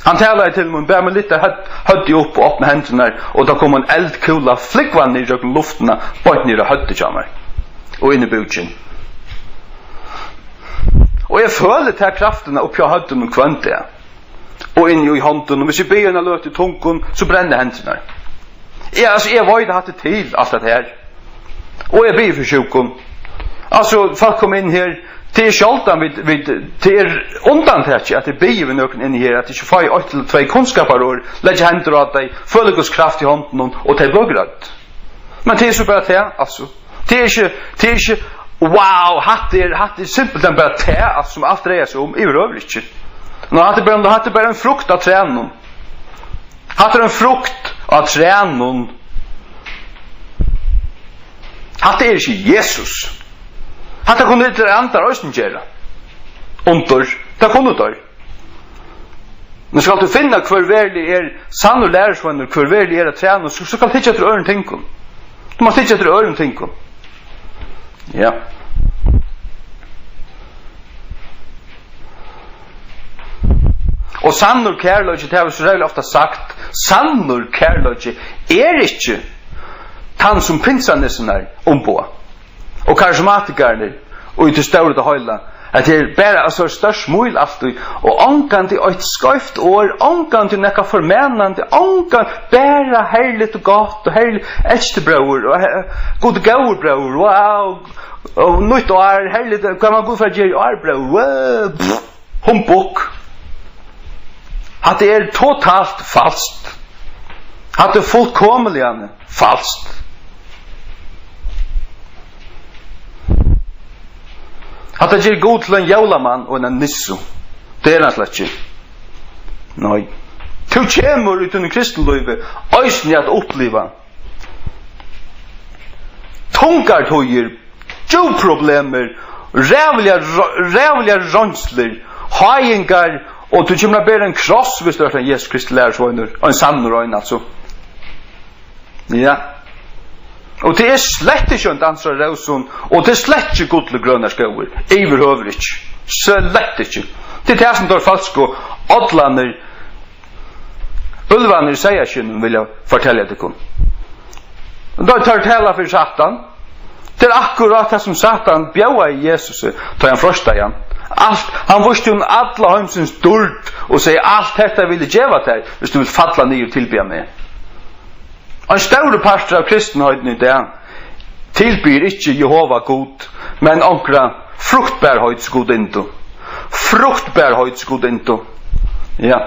Hann talaði til mín, bað meg lyfta høvd-, høvdið upp og opna hendurnar, og tá kom ein eldkúla flúgvandi niður gjøgnum luftina, beint niður á høvdið hjá mær og inn í búkin. Og eg føli ta kraftina uppi á høvdinum hvønn dag og inni í hondunum. Hvis eg biði eina løtu í tungum, so brenna hendurnar. Eg, altso, eg veit, at hatta er til, alt hetta her. Og eg biði fyri sjúkum. Altso, fólk koma inn her, tað er sjáldan vit, vit, tað er undantikið, at eg biði við nøkrum inni her, at eg ikki fái eitt ella tvey kunnskaparorð, leggja hendur á tey, føli Guds kraft í hondunum, og tey blíva grødd. Men tað er so bara tað, altso. Tað er ikki, tað er ikki, wow, hatta er, hatta er simpelthen bara tað, altso, sum alt dreiar seg um, yvirhøvur ikki. Nú, hatta er bara, hatta er bara ein frukt av trænum. Hatta er ein frukt á trænum. Hatta er ikki Jesus. Hatta kunnu illir andar eisini gera. Undur, tað kunnu teir. Men skalt tú finna, hvør veruliga er sannur lærisveinur, hvør veruliga er á trænum, so, so skalt hyggja eftir øðrum tingum. Tú mást hyggja eftir øðrum tingum. Ja. Og sannur kærleiki, tað havi eg so ræðuliga ofta sagt, sannur kærleiki er ikki tann, sum pinsanissurnar umboða, og karismatikararnir, og í tí stóra og tí heila, at tað er bara, altso, stórt smíl altíð, og ongantíð eitt skeivt orð, ongantíð nakað formanandi, ongan-, bara herligt og gott og herligt, elsti bróðir, og he-, Gud er góður, bróðir, wow, og nýtt ár, herligt, hvat man Gud fara at gera í ár, bróðir, wow, pff, humbug. Hatta er totalt falskt. Hatta er fullkomiliga falskt. Hatta ger Gud til ein jólamann og ein nissu. Tað er hann slett ikki. Nei. Tú kemur í tínum kristinlívi eisini at uppliva tungar tíðir, djúp problemir, ræðuligar, ræðuligar roynslur, háðingar, og tú kemur at bera ein kross, viss tú ert ein Jesu Kristi lærisveinur, ein sannur ein, altso. Ja. Og tað er slett ikki ein dans á rósum, og tað er slett ikki gull og grønar skógir, yvirhøvur ikki. Slett ikki. Tað er tað, sum teir falsku ollarnir, úlvarnir í seyðaskinnum vilja fortelja tykkum. Teir, teir tala fyri Satan. Tað er akkurát tað, sum Satan bjóðaði Jesusi, tá hann freistaði hann. Alt, hann vísti honum alla heimsins dýrd og segði: "Alt hetta vil eg geva tær, viss tú vilt falla niður og tilbiðja meg." Ein stórur partur av kristinheitini í dag tilbiður ikki Jehova Gud, men onkra fruktbarheitsgudinnu. Fruktbarheitsgudinnu. Ja.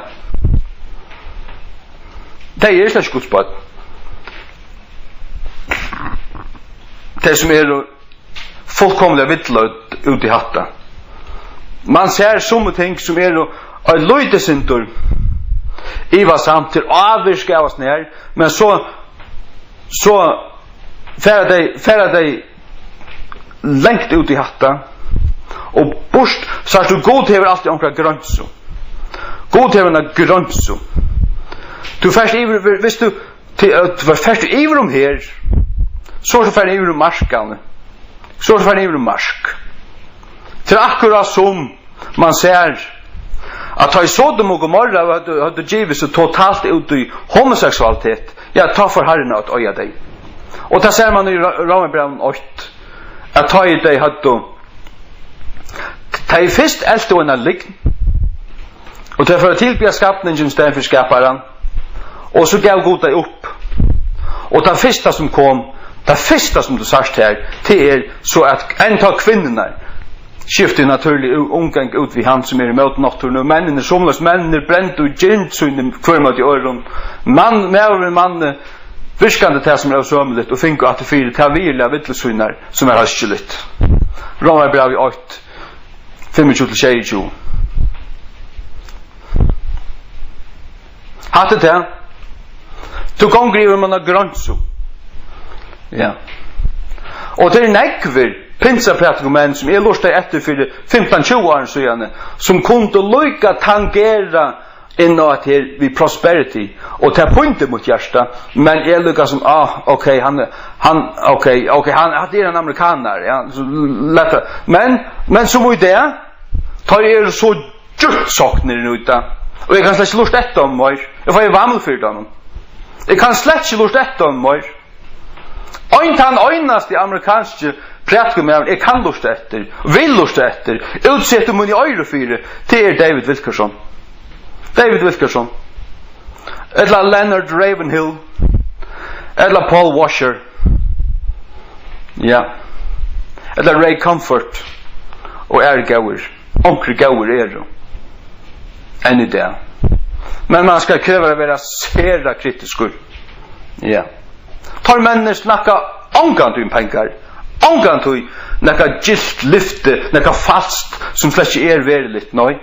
Tey eru slett ikki Guds børn. Tey, sum eru fullkomiliga villleidd út í hatta. Man sær summi ting, sum eru eitt lítið sindur ivasamt, til ávirka av oss nær, men so, so fara tey, fara tey langt út í hatta, og burt, sært tú, Gud hevur altíð onkra greinsu. Gud hevur eina greinsu. Tú fert yvir, viss tú, til, øh, fert tú yvir um her, so ert tú farin yvir um mark, Anni. So ert tú farin yvir um mark. Tað er akkurát sum man sær, at tá ið Sodom og Gomorra høvdu, høvdu givið seg totalt út í homoseksualitet, ja, tá fór Harrin at oyða tey. Og tað sær man í Ró-, Rómarbrævinum eitt, at tá ið tey høvdu, tey fyrst eltu eina lygn, og tey fóru at tilbiðja skapningin í staðin fyri skaparan, og so gav Gud tey upp. Og tað fyrsta sum kom, tað fyrsta sum tú sært her, tað er so, at enntá kvinnurnar skifti natúrliga ú-, umgang út við hann, sum er ímóti náttúruni, og menninir somuleiðis, menninir brendu í girnd síni hvør móti øðrum. Mann, maður við manni, virkandi tað, sum er ósømiligt, og fingu aftur fyri tað virðiliga villu sínar, sum er hóskiligt. Rómarbrævið eitt, fimmogtjúgu til sjeyogtjúgu. Hatta er tað. Tú gongur yvir um eina greinsu. Ja. Og tað eru nógvir pinsaprædikumenn, sum eg lurtaði eftir fyri fimtan, tjúgu árum síðani, sum kundu líka tangera inn á at her við prosperity, og tað píndi mítt hjarta, men eg líka sum, ah, ok, hann, hann, ok, ok, hann, hatta er ein amerikanari, ja, so lat tað. Men, men sum í dag, teir eru so djúpt soknir út, og eg kann slett ikki lurta eftir honum meir. Eg fái vaml fyri teimum. Eg kann slett ikki lurta eftir honum meir. Ein, tann einasti amerikanski prædikumaðurin eg kann lurta eftir, vil lurta eftir, útseti míni oyru fyri, tað er David Wilkerson. David Wilkerson. Ella Leonard Ravenhill. Ella Paul Washer. Ja. Ella Ray Comfort. Og aðrir góðir. Onkrir góðir eru enn í dag. Men man skal krevja at vera sera kritiskur. Ja. Teir menninir snakka ongantíð um pengar, ongantíð nakað gylt lyfti, nakað falskt sum slett ikki er veruligt, nei.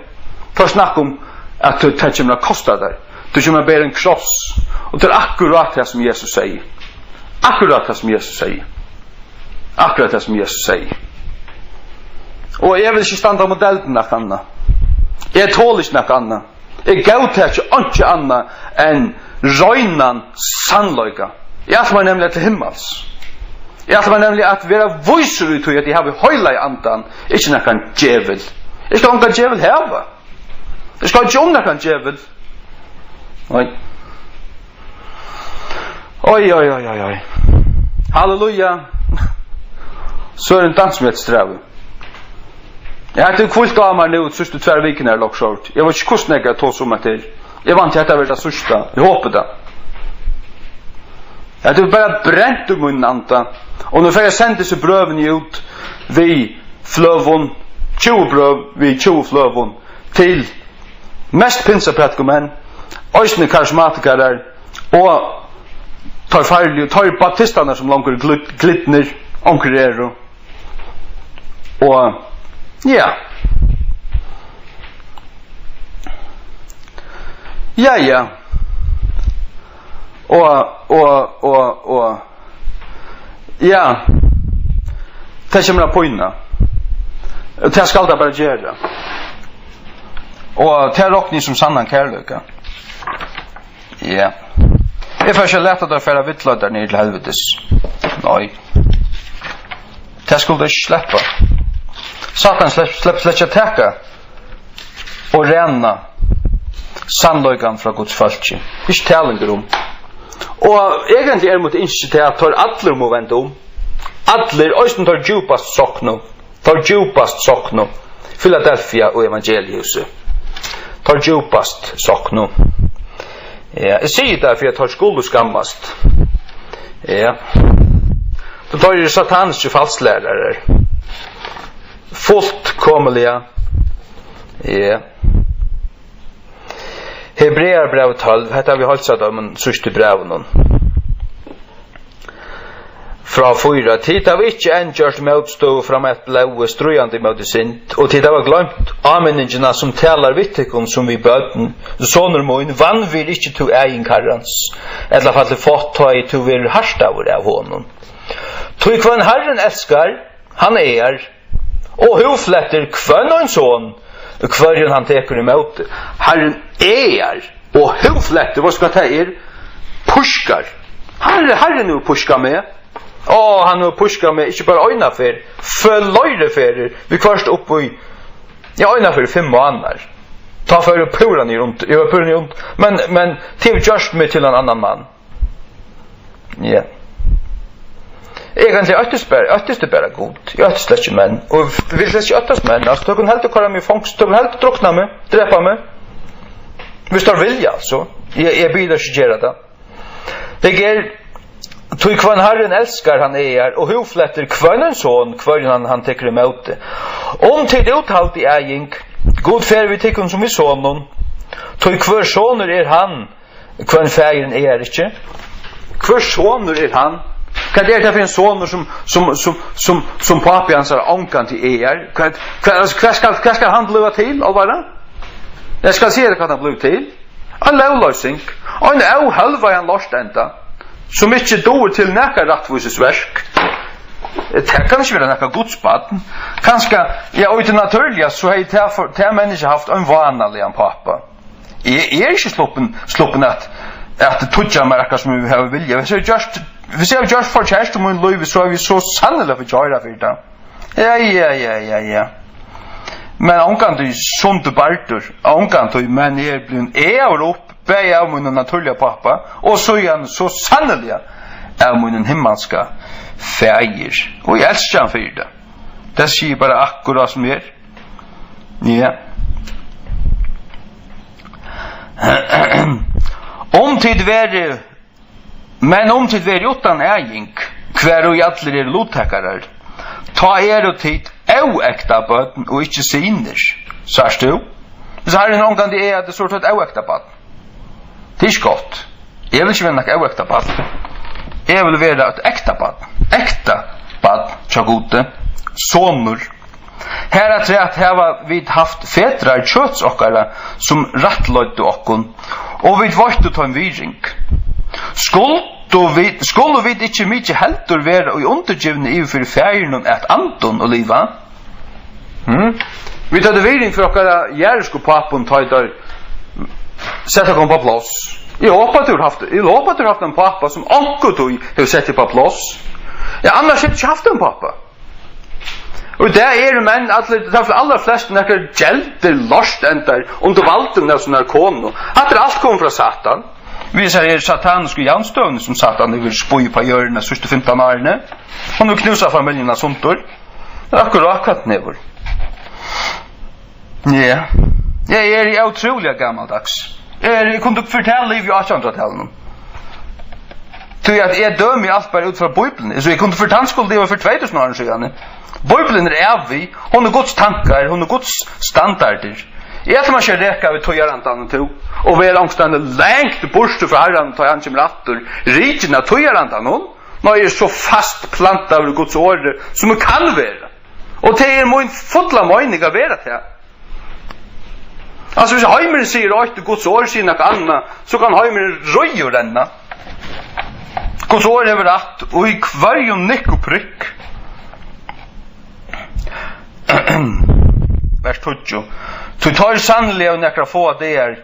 Teir snakka um, at tú, tað kemur at kosta tær. Tú kemur at bera ein kross. Og tað er akkurát tað, sum Jesus segði. Akkurát tað, sum Jesus segði. Akkurát tað, sum Jesus segði. Og eg vil ikki standa modell til nakað annað. Eg toli ikki nakað annað. Eg góðtaki einki annað enn reinan sannleika. Eg ætli mær nemliga til himmals. Eg ætli mær nemliga at vera vísur í tí, at eg havi heilaga andan, ikki nakran djevul. Eg skal ongan djevul hava. Eg skal ikki um nakran djevul. Nei. Oj, oj, oj, oj, oj. Halleluja. Søren Dansmjøtstravi. Eg havi hvílt á mær nú síðstu tvær vikurnar, Lok Short. Eg veit ikki, hvussu nógv eg tosi um hetta her. Eg vænti, hetta verður tað síðsta. Eg hopi tað. Hetta er bara brent úr mínum anda. Og nú fari eg at senda hesi brøvini út við fløgum, tjúgu brøv við tjúgu fløgum til mest pinsaprædikumenn, eisini karismatikarar og teir farligu, teir baptistarnir sum longu eru glid-, glidnir, onkrir eru. Og, ja. Ja, ja. Og, og, og, og, ja. Tað kemur at pína. Tað skal tað bara gera. Og tað rokni eg sum sannan kærleika. Ja. Eg fari ikki at lata teir fara villleiddar niður til helvitis. Nei. Tað skuldi teir ikki sleppa. Satan slepp-, sleppur slett ikki at taka og ræna sannleikan frá Guds fólki. Ikki tað longur um. Og eigentliga er mítt ynski tað, at teir allir mugu venda um. Allir, eisini teir djúpast sokknu. Teir djúpast sokknu. Filadelfia og Evangeliehúsið. Teir djúpast sokknu. Ja, eg sigi tað, fyri at teir skulu skammast. Ja. So teir eru sataniskir falsklærarar. Fullkomiliga. Ja. Hebrearabrævið tólv, hetta havi eg heilsað teimum síðstu brævunum. Frá fýra: Tit hava ikki enn gjørt mótstøðu fram at blóði, stríðandi móti synd, og tit hava gloymt áminningina, sum talar við tykkum sum við børn: Sonur mín, vanvirð ikki tú æðing Harrans, ella fall í fátt, tá ið tú verður hartaður av honum. Tí hvønn Harrin elskar, hann agar, og húðflettir hvønn ein son, hvørjum hann tekur ímóti. Harrin agar og húðflettir, veitst tú, hvat tað er? Pískar. Harri, Harrin hevur pískað meg. Ó, hann hevur pískað meg, ikki bara eina ferð, fleiri ferðir, viðhvørt upp í, ja, eina ferð í fimm mánaðar. Tá fór eg púra niður undir, eg var púra niður undir, men, men tað hevur gjørt meg til ein annan mann. Ja. Eg kann siga, óttist bara, óttist bara Gud. Eg óttist slett ikki menn. Og vil slett ikki óttast menn. Altso, tú kann heldur koyra meg í fongs-, tú kann heldur drukna meg, drepa meg. Viss teir vilja, altso. Eg, eg biði teir ikki gera tað. Tað er, tí hvønn Harrin elskar, hann agar, og húðflettir hvønn ein son, hvørjum hann, hann tekur ímóti. Um tit úthalda í æðing, Gud fer við tykkum sum við sonum. Tí hvør sonur er hann, hvønn faðirin agar ikki? Hvør sonur er hann? Hvat er tað fyri ein sonur, sum, sum, sum, sum, sum pápi hansara ongantíð agar? Hvat, hvat, altso, hvat skal, hvat skal hann blíva til, álvara? Eg skal siga tær, hvat hann blívur til. Ein lógloysing, ein óhólvaðan lortanda, sum ikki dugir til nakað rættvísisverk. Tað kann ikki vera nakað Guds barn. Kanska, ja, og í tí natúrliga, so hevði tað for-, tað menniskja havt ein vánaligan pápa. Eg, eg eri ikki sloppin, sloppin at, at toyggja mær akkurát sum eg havi viljað. Viss eg havi gjørt, viss eg havi gjørt forkert í mínum lívi, so havi eg so sanniliga fingið at hoyra fyri tað. Ja, ja, ja, ja, ja. Men ongantíð sundur bardur, ongantíð, men eg eri blivin agaður upp, bæði av mínum natúrliga pápa, og síðan so sanniliga av mínum himmalska faðir. Og eg elski hann fyri tað. Tað sigi eg bara akkurát sum er. Ja. Um tit verið Men um tit verið uttan æðing, hvar ið allir eru luttakarar, tá eru tit óekta børn og ikki synir. Sært tú? Viss Harrin ongantíð agar teg, so ert tú eitt óekta barn. Tað er ikki gott. Eg vil ikki vera nakað óekta barn. Eg vil vera eitt ekta barn. Ekta barn hjá Gudi. Sonur. Harafturat hava vit havt fedrar kjøts okkara, sum rættleiddu okkum, og vit veittu teim virðing. Skuldu vit, skulu vit ikki mikið heldur vera í undirgivni yvir fyri Faðirinum at andum og liva? Hm? Vit høvdu virðing fyri okkara jarðisku pápum, tá ið teir settu okkum upp á pláss. Eg hopi, at tú hevur havt, eg hopi, at tú hevur havt ein pápa, sum onkuntíð hevur sett teg upp á pláss. Ja, annars hevði tú ikki havt ein pápa. Og í dag eru menn allir, tað eru allar flest nakrar geldir lortendar undir valdinum av síni konu. Hatta er alt komið frá Satan. Við hesari her satanisku javnstøðuni, sum Satan hevur spýð upp á jørðina síðstu fimtan árini. Hon hevur knúsað familjuna sundur. Akkurát hvat hon hevur. Ja. Eg eri ótrúliga gamaldags. Eg eri, eg kundi fortalt lív í átjanhundraðtalinum. Tí at eg dømi alt bara út frá Bíbliuni. So eg kundi fortalt, skuldi eg fyri tvey túsund árum síðani. Bíblian er ævig, hon er Guds tankar, hon er Guds standardir. Eg ætli mær ikki at reka við tíðarandanum, tú, og vera onkustaðni langt burtur frá Harranum, tá hann kemur aftur, rikin av tíðarandanum, nei, eg eri so fast plantaður í Guds orði, sum eg kann vera. Og tað er mín fulla meining at vera tað. Altso, hvis heimurin sigur eitt, og Guds orð sigur nakað annað, so kann heimurin reiður renna. Guds orð hevur rætt í hvørjum nikk og prikk. Vers tíggju. Tí teir sanniliga í nakrar fáar dagar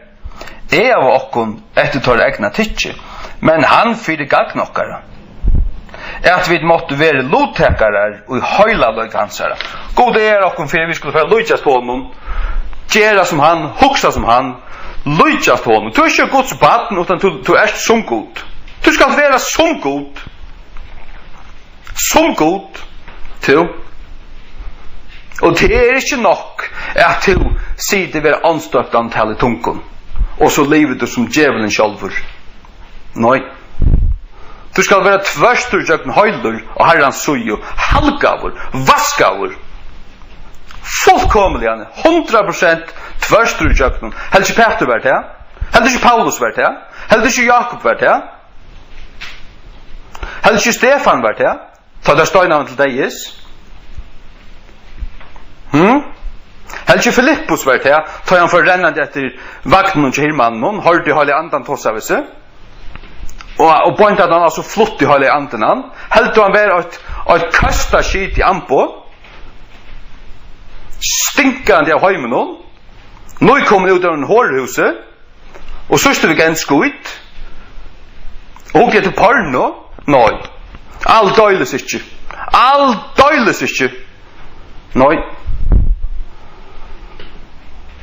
eg av okkum eftir teirra egna tykki, men hann fyri gagn okkara, at vit máttu verið luttakarar í heilagleika hansara. Gud er okkum fyri, vit skulu fara at líkjast honum, gera sum hann, hugsa sum hann, líkjast honum. Tú ert ikki Guds barn, uttan tú, tú ert sum Gud. Tú skalt vera sum Gud. Sum Gud, tú. Og tað er ikki nokk, at tú situr vera ónstøktan og talar í tungum, og so livir tú sum djevulin sjálvur. Nei. Tú skalt vera tvørtur gjøgnum heilur á Harrans síðu, halgaður, vaskaður, fullkomiliga, hundrað prosent tvørtur gjøgnum. Heldur ikki Pætur var tað? Heldur ikki Paulus var tað? Heldur ikki Jákup var tað? Heldur ikki Stefan var tað, tá teir steinaðu hann til deyðis? Hm? Heldur ikki Filippus var tað, tá hann fór rennandi eftir vagninum hjá hirðmanninum, hoyrdi Heilaga Andan tosa við seg? Og, og beint at hann, altso, flutti Heilaga Andin hann. Heldur hann var eitt, eitt køstaskitigt amboð, stinkandi av heiminum, nýkomin út av einum horuhúsi, og síðst við gentskít, og hugdi eftir porno? Nei. Aldeilis ikki. Aldeilis ikki. Nei.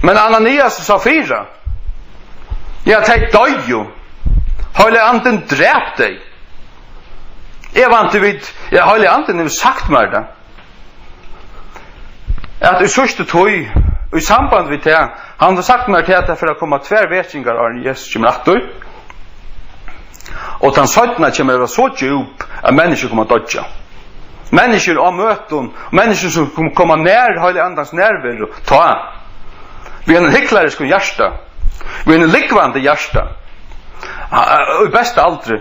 Men Ananias og Safira, ja, tey doyðu. Heilagi Andin drap tey. Eg vænti vit, ja, Heilagi Andin hevur sagt mær tað, at í síðstu tíð, í samband við tað, hann hevur sagt mær tað, at tað fer at koma tvær vekingar, áðrenn Jesus kemur aftur. Og tann seinna kemur at vera so djúp, at menniskju koma at doyggja. Menniskjur á møtum, menniskjur sum kom-, koma nær Heilaga Andans nærveru, tá, við einum hyklariskum hjarta, við einum lúgvandi hjarta, a-, a-, í besta aldri,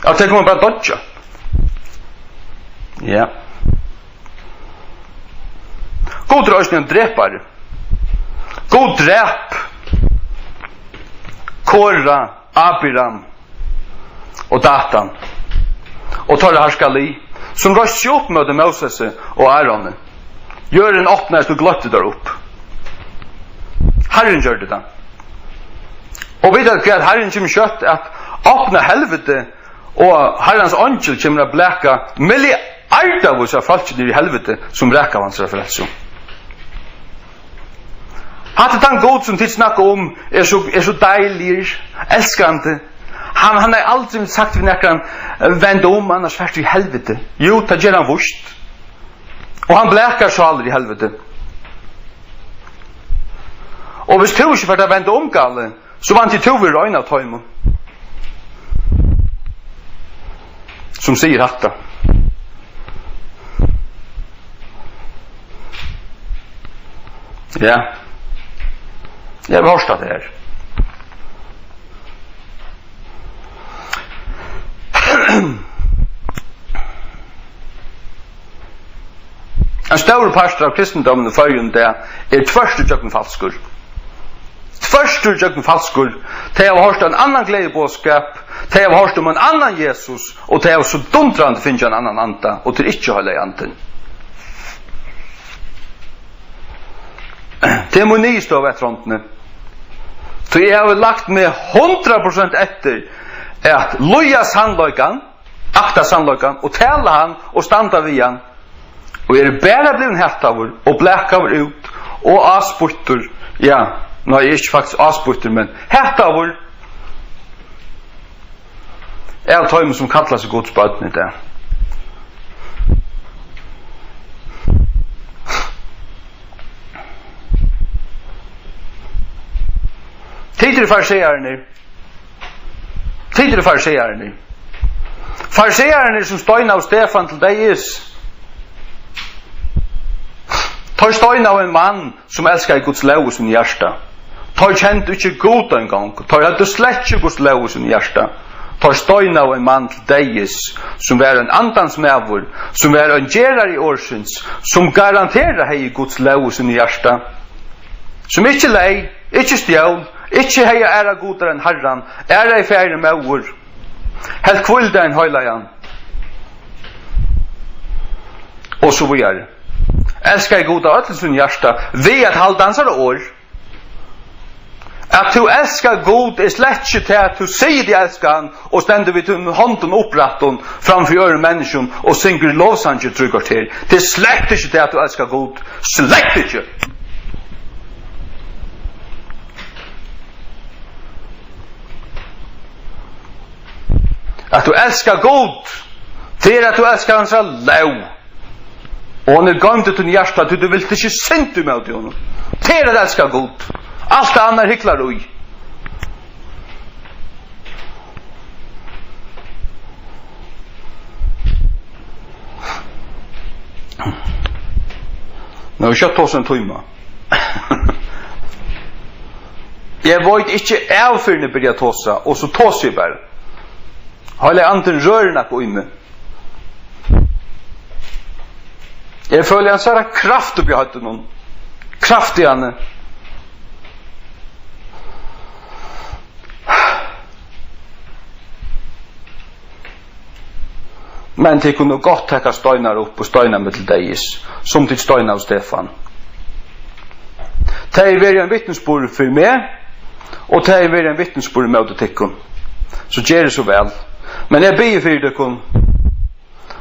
at tey koma bara at doyggja. Ja. Gud er eisini ein drepari. Gud drap Kora, Abiram og Datan og teirra harðska lið, sum reisti seg upp móti Mósesi og Ároni. Jørðin opnaðist og gloypti teir upp. Harrin gjørdi tað. Og vita tit hvat, Harrin kemur skjótt at opna helviti, og Harrans eingil kemur at blaka milliardavís av fólki niður í helviti, sum vraka av hansara frelsu. Hatta er tann Gud, sum tit snakka um, er so, er so deiligur, elskandi. Hann, hann hevur aldri sagt við nakran, eh, "Vend um, annars fert tú í helviti." Jú, tað ger hann víst. Og hann blakar sálir í helviti. Og hvis tú ikki fert at venda um, Gáli, so vænti eg, tú verður ein av teimum, sum sigur hatta. Ja. Eg havi hoyrt hatta her. Ein stórur partur av kristindóminum í Føroyum í dag er tvørtur ígjøgnum falskur. Tvørtur ígjøgnum falskur. Tey hava hoyrt ein annan gleðiboðskap, tey hava hoyrt um ein annan Jesus, og tey hava so dundrandi fingið ein annan anda, og tað er ikki Heilagi Andin. Tað er mín niðurstøða eftir hondini. Tí eg havi lagt meg hundrað prosent eftir at lýða sannleikan, akta sannleikan, og tala hann og standa við hann. Og eg eri bara blivin hataður og blakaður út og áspýttur. Ja, nei, eg eri ikki faktiskt áspýttur, men hataður av teimum, sum kalla seg Guds børn í dag. Tit eru fariseararnir. Tit eru fariseararnir. Fariseararnir, sum steinaðu Stefan til deyðis. Teir steinaðu ein mann, sum elskaði Guds lóg í sínum hjarta. Teir kendu ikki Gud eingong. Teir høvdu slett ikki Guds lóg í sínum hjarta. Teir steinaðu ein mann til deyðis, sum var ein andans maður, sum var ein gerari orðsins, sum garantera hevði Guds lóg í sínum hjarta. Sum ikki leyg, ikki stjól, ikki hevði aðrar gudar enn Harran, aðraði faðir enn móður, helt hvíludagin heilagan, og so víðari. Elskaði Gud av øllum sínum hjarta, við at halda hansara orð. At tú elskar Gud, er slett ikki tað, at tú sigur, tú elskar hann, og stendur við tínum hondum upprættum framfyri øðrum menniskjum og syngur lovsangir trý korter. Tað er slett ikki tað, at tú elskar Gud. Slett ikki. At tú elskar Gud, tað er, at tú elskar hansara lóg. Og hon er goymd í tínum hjarta, tí tú vilt ikki synda ímóti honum. Tað er at elska Gud. Alt tað annað hyglar í. Nú er skjótt tosa ein tíma. Eg veit ikki av fyrr enn eg byrja at tosa, og so tosi eg bara. Heilagi Andin rørir nakað í meg. Eg føli hansara kraft uppi á høvdinum. Kraft í henni. Men tit kunnu gott taka steinar upp og steina meg til deyðis, sum tit steinaðu Stefan. Tað hevði verið ein vitnisburður fyri meg, og tað hevði verið ein vitnisburður móti tykkum. So gerið so væl. Men eg biði fyri tykkum.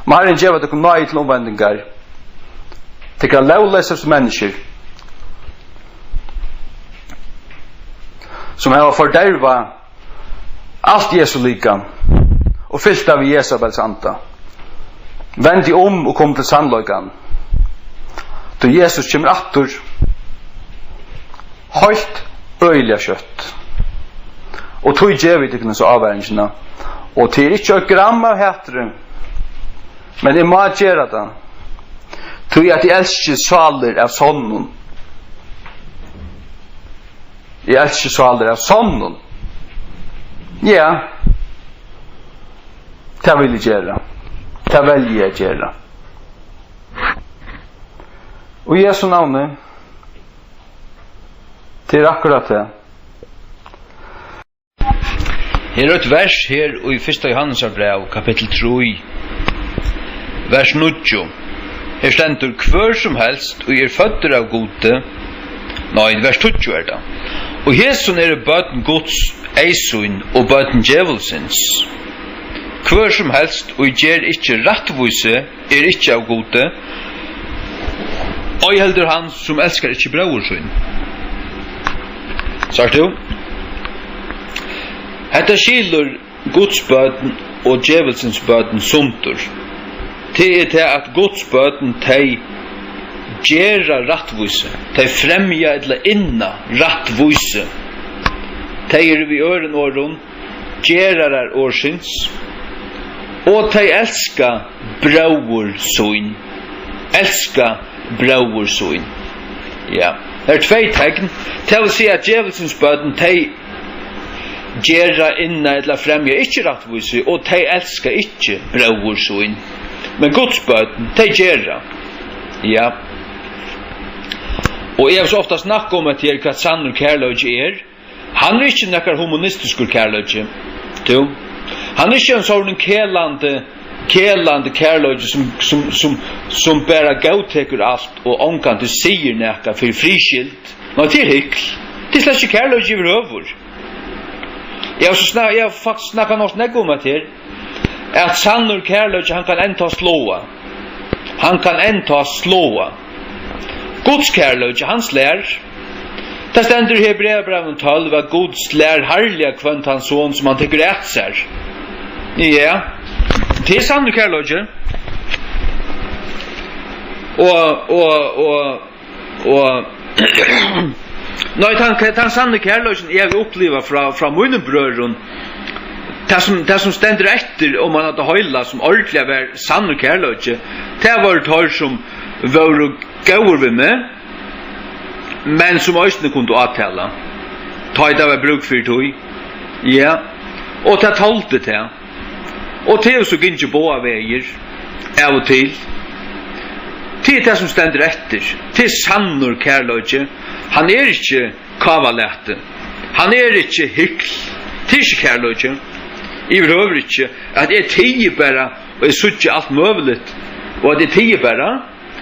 Má Harrin geva tykkum náði til umvendingar. Tykkara lógleysastu menniskjur, sum hava fordervað alt Jesu likam og fylt tað við Jesabels anda. Vendið um og komið til sannleikan, tí Jesus kemur aftur heilt øgiliga skjótt. Og tí gevi eg tykkum hesa ávaringina. Og tað er ikki eitt gram av hatri, men eg má gera tað, tí at eg elski sálir av sonnum. Eg elski sálir av sonnum. Ja, tað vil eg gera. Tað velji eg at gera. Og í Jesu navni, tað er akkurát tað. Her er eitt vers her í fyrsta Jóhannesar bræv, kapittul trý, vers níggju. Her stendur: "Hvør sum helst, ið er føddur av Gudi", nei, vers tíggju er tað: "Og hesin eru børn Guds eyðsýn og børn djevulsins. Hvør sum helst, ið ger ikki rættvísi, er ikki av Gudi, ei heldur hann, sum elskar ikki bróður sín." Sært tú? Hetta skilur Guds børn og djevulsins børn sundur. Tað er tað, at Guds børn, tey gera rættvísi, tey fremja ella inna rættvísi. Tey eru við øðrum orðum gerarar orðsins, og tey elska bróður sín. Elska bróður sín. Ja, her eru tvey tekn. Tað vil siga, at djevulsins børn, tey gera, inna ella fremja ikki rættvísi, og tey elska ikki bróður sín. Men Guds børn, tey gera. Ja. Og eg havi so ofta snakkað um, at her, hvat sannur kærleiki er. Hann er ikki nakar humanistiskur kærleiki. Tú. Hann er ikki ein sovorðin kelandi, kelandi kærleiki, sum, sum, sum, sum bara góðtekur alt og ongantíð sigur nakað fyri friðskyld. Nei, tað er hykl. Tað er slett ikki kærleiki yvirhøvur. Eg havi so snak-, eg havi faktiskt snakkað nokk nógv um hetta her, at sannur kærleiki, hann kann enntá sláa. Hann kann enntá sláa. Guds kærleiki, hann slær. Tað stendur í Hebreabrævinum tólv, at Gud slær harðliga hvønn tann son, sum hann tekur at sær. Ja, tað er sannur kærleiki. Og, og, og, og, nei, tann, tann sanni kærleikin, eg havi upplivað frá, frá mínum brøðrum, tað sum, tað sum stendur eftir, um man hevði heila, sum ordiliga var sannur kærleiki, tað vóru teir, sum vóru góður við meg, men sum eisini kundu átala, tá ið tað var brúk fyri tí. Ja, og tað toldi tað. Og tað hevur so gingið báðar vegir, av og til. Tað er tað, sum stendur eftir. Tað er sannur kærleiki. Hann er ikki kávalati. Hann er ikki hykl. Tað er ikki kærleiki. Yvirhøvur ikki. At eg tigi bara, og eg síggi alt møguligt, og at eg tigi bara,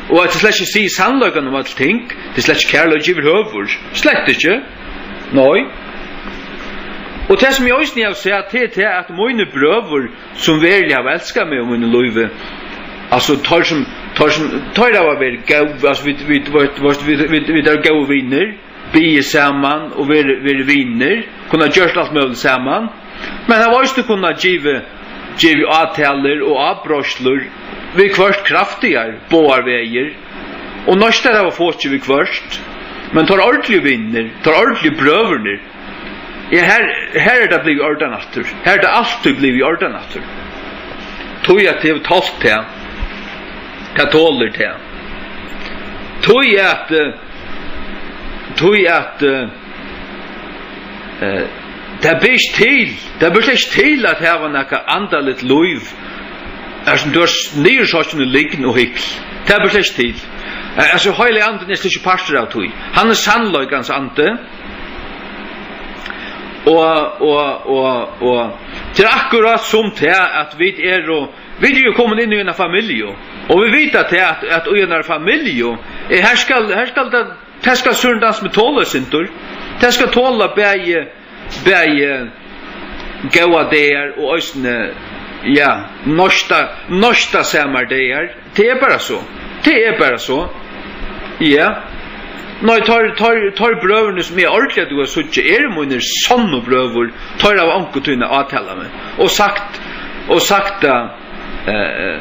og at eg slett ikki sigi sannleikan um øll ting, tað er slett ikki kærleiki yvirhøvur. Slett ikki. Nei. Og tað, sum eg eisini havi sæð, tað er tað, at mínir brøður, sum veruliga hava elskað meg og míni lívi, altso, teir sum, teir sum, teir hava verið góð, altso, vit, vit, vit, vit, vit, vit eru góðir vinir, biðið saman og verið, verið vinir, kunna gjørt alt møguligt saman, men hava eisini kunnað givið, givið átalur og ábreiðslur, viðhvørt kraftigar, báðar vegir, og noyðst at hava fokið viðhvørt, men teir ordiligu vinir, teir ordiligu brøðurnir, ja, her, her er tað blivið í ordan aftur, her er tað altíð blivið í ordan aftur, tí at tað hevur tolt tað, tað tolir tað, tí at, eh, Tí at, eh, eh, tað ber ikki til, tað ber slett ikki til at hava nakað andaligt lív, har sum tú ert niðursokkin í lygn og hykl. Tað ber slett ikki til. Eh, altso, Heilagi Andin er slett ikki partur av tí. Hann er sannleikans andi. Og, og, og, og tað er akkurát sum tað, at vit eru Vit eru jú komin inn í eina familju, og vit vita tað, at, at í einari familju, eh, her skal, her skal tað, tað skal Søren Dans Metall eitt sindur, tað skal tola bæði, bæði góðar dagar og eisini, ja, noyðsta, noyðstasamar dagar. Tað er bara so. Tað er bara so. Ja. Nei, teir, teir, teir brøðurnir, sum eg ordiliga dugi at síggja, eru mínir sonnu brøður. Teir hava onkuntíð átala meg og sagt, og sagt tað, eh,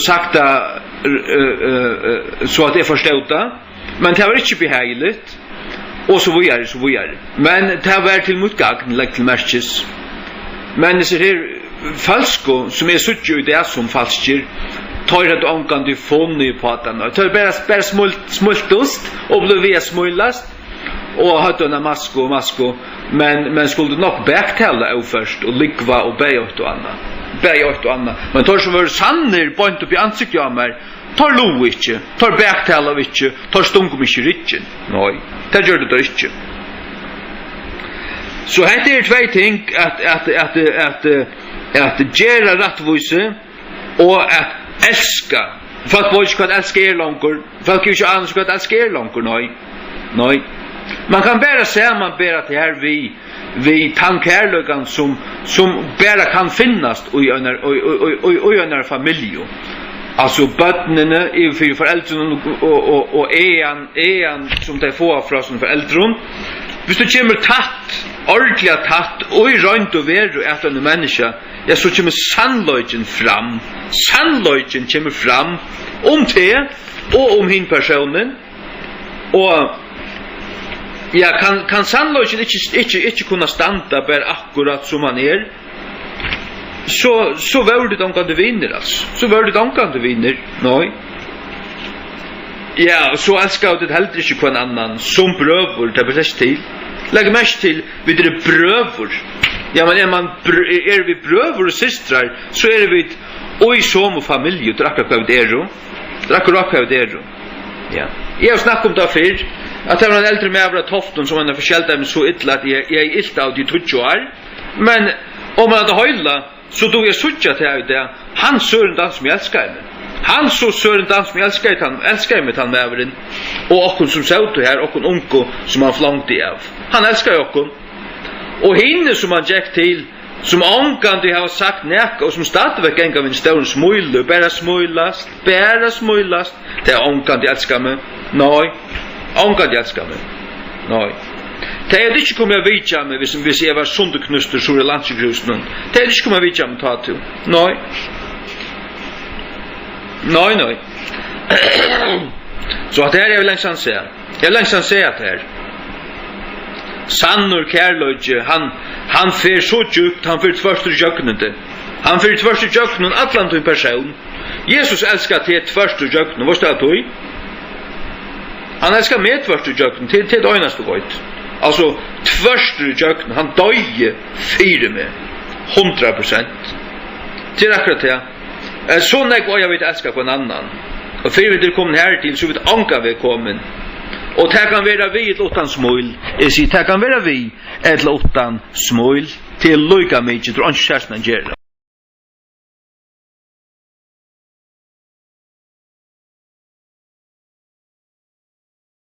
sagt tað, eh, eh, eh, so at eg forstóð tað. Men tað var ikki behageligt. Og so víðari, so víðari. Men tað var til mítt gagn, legg til merkis. Men hesir her falsku, sum eg síggi í dag sum falskir, teir høvdu ongantíð funnið uppá tað, nei. Teir bara, bara smíl-, smíltust og blivu við at smílast og høvdu eina masku og masku, men, men skuldu nokk baktala óført og lúgva og bæði eitt og annað. Bæði eitt og annað. Men teir, sum vóru sannir beint upp í ansiktið á mær, teir lugu ikki, teir baktalaðu ikki, teir stungu meg ikki í ryggin. Nei, tað gjørdu teir ikki. So hetta eru tvey ting, at, at, at, at, at gera rættvísi og at elska. Fólk vita ikki, hvat elska er longur. Fólk hava ikki ánilsi, hvat elska er longur, nei. Nei. Man kann bara samanbera tað her við, við tann kærleikan, sum, sum bara kann finnast í einar, í, í einari familju. Altso, børnini yvir fyri foreldrunum og, og, og, og æan, æan, sum tey fáa frá sínum foreldrum. Viss tú kemur tætt, ordiliga tætt, í roynd og veru at einum menniskja, ja, so kemur sannleikin fram. Sannleikin kemur fram um teg og um hin persónin. Og, ja, kann, kann sannleikin ikki, ikki, ikki kunna standa bara akkurát sum hann er, so, so vóru tit ongantíð vinir, altso. So vóru tit ongantíð vinir, nei. Ja, og so elskaðu tit heldur ikki hvønn annan sum brøður, tað ber slett ikki til. Legg merki til, vit eru brøður. Ja, men er man br-, eru vit brøður og systrar, so eru vit í somu familju, tað er akkurát hvat vit eru. Tað er akkurát hvat vit eru. Ja. Eg havi snakkað um tað fyrr, at tað var ein eldri maður á Toftum, sum hann forskeldaði meg so illa, at eg, eg hevði ilt av tí í tíggju ár. Men um man hevði heila, so dugi eg at síggja tað í dag. Hann Søren Dans, sum eg elskaði meg. Hann so Søren Dans, sum eg elskaði, tann, elskaði meg, tann maðurin. Og okkum, sum sótu her, okkum ungu, sum hann flongdi av. Hann elskaði okkum. Og hini, sum hann gekk til, sum ongantíð hava sagt nakað, og sum stadigvæk ganga við einum stórum smíli, bara smílast, bara smílast, tey hava ongantíð elskað meg. Nei, ongantíð elskað meg. Nei. Tey høvdu ikki komið at vitja meg, viss, viss eg var sundurknústur suður í Landsjúkrahúsinum. Tey høvdu ikki komið at vitja meg tá, tú. Nei. Nei, nei. So hatta her er eg langt síðan sæð. Eg langt síðan sæð hatta her. Sannur kærleiki, hann, hann fer so djúpt, hann fer tvørtur ígjøgnum teg. Hann fer tvørtur ígjøgnum allan tín persón. Jesus elskar teg tvørtur ígjøgnum, veitst tú av tí? Hann elskar meg tvørtur ígjøgnum, tað, tað er tað einasta, eg veit. Altso, tvørtur ígjøgnum, hann doyði fyri meg, hundrað prosent. Tað er akkurát tað. Eh, so nógv eiga vit at elska hvønn annan. Og fyrr vit eru komin her til, so eru vit ongan veg komin. Og tað kann vera við ella uttan smíl. Eg sigi, tað kann vera við ella uttan smíl. Tað er líka mikið, tað er einki serligt at gera.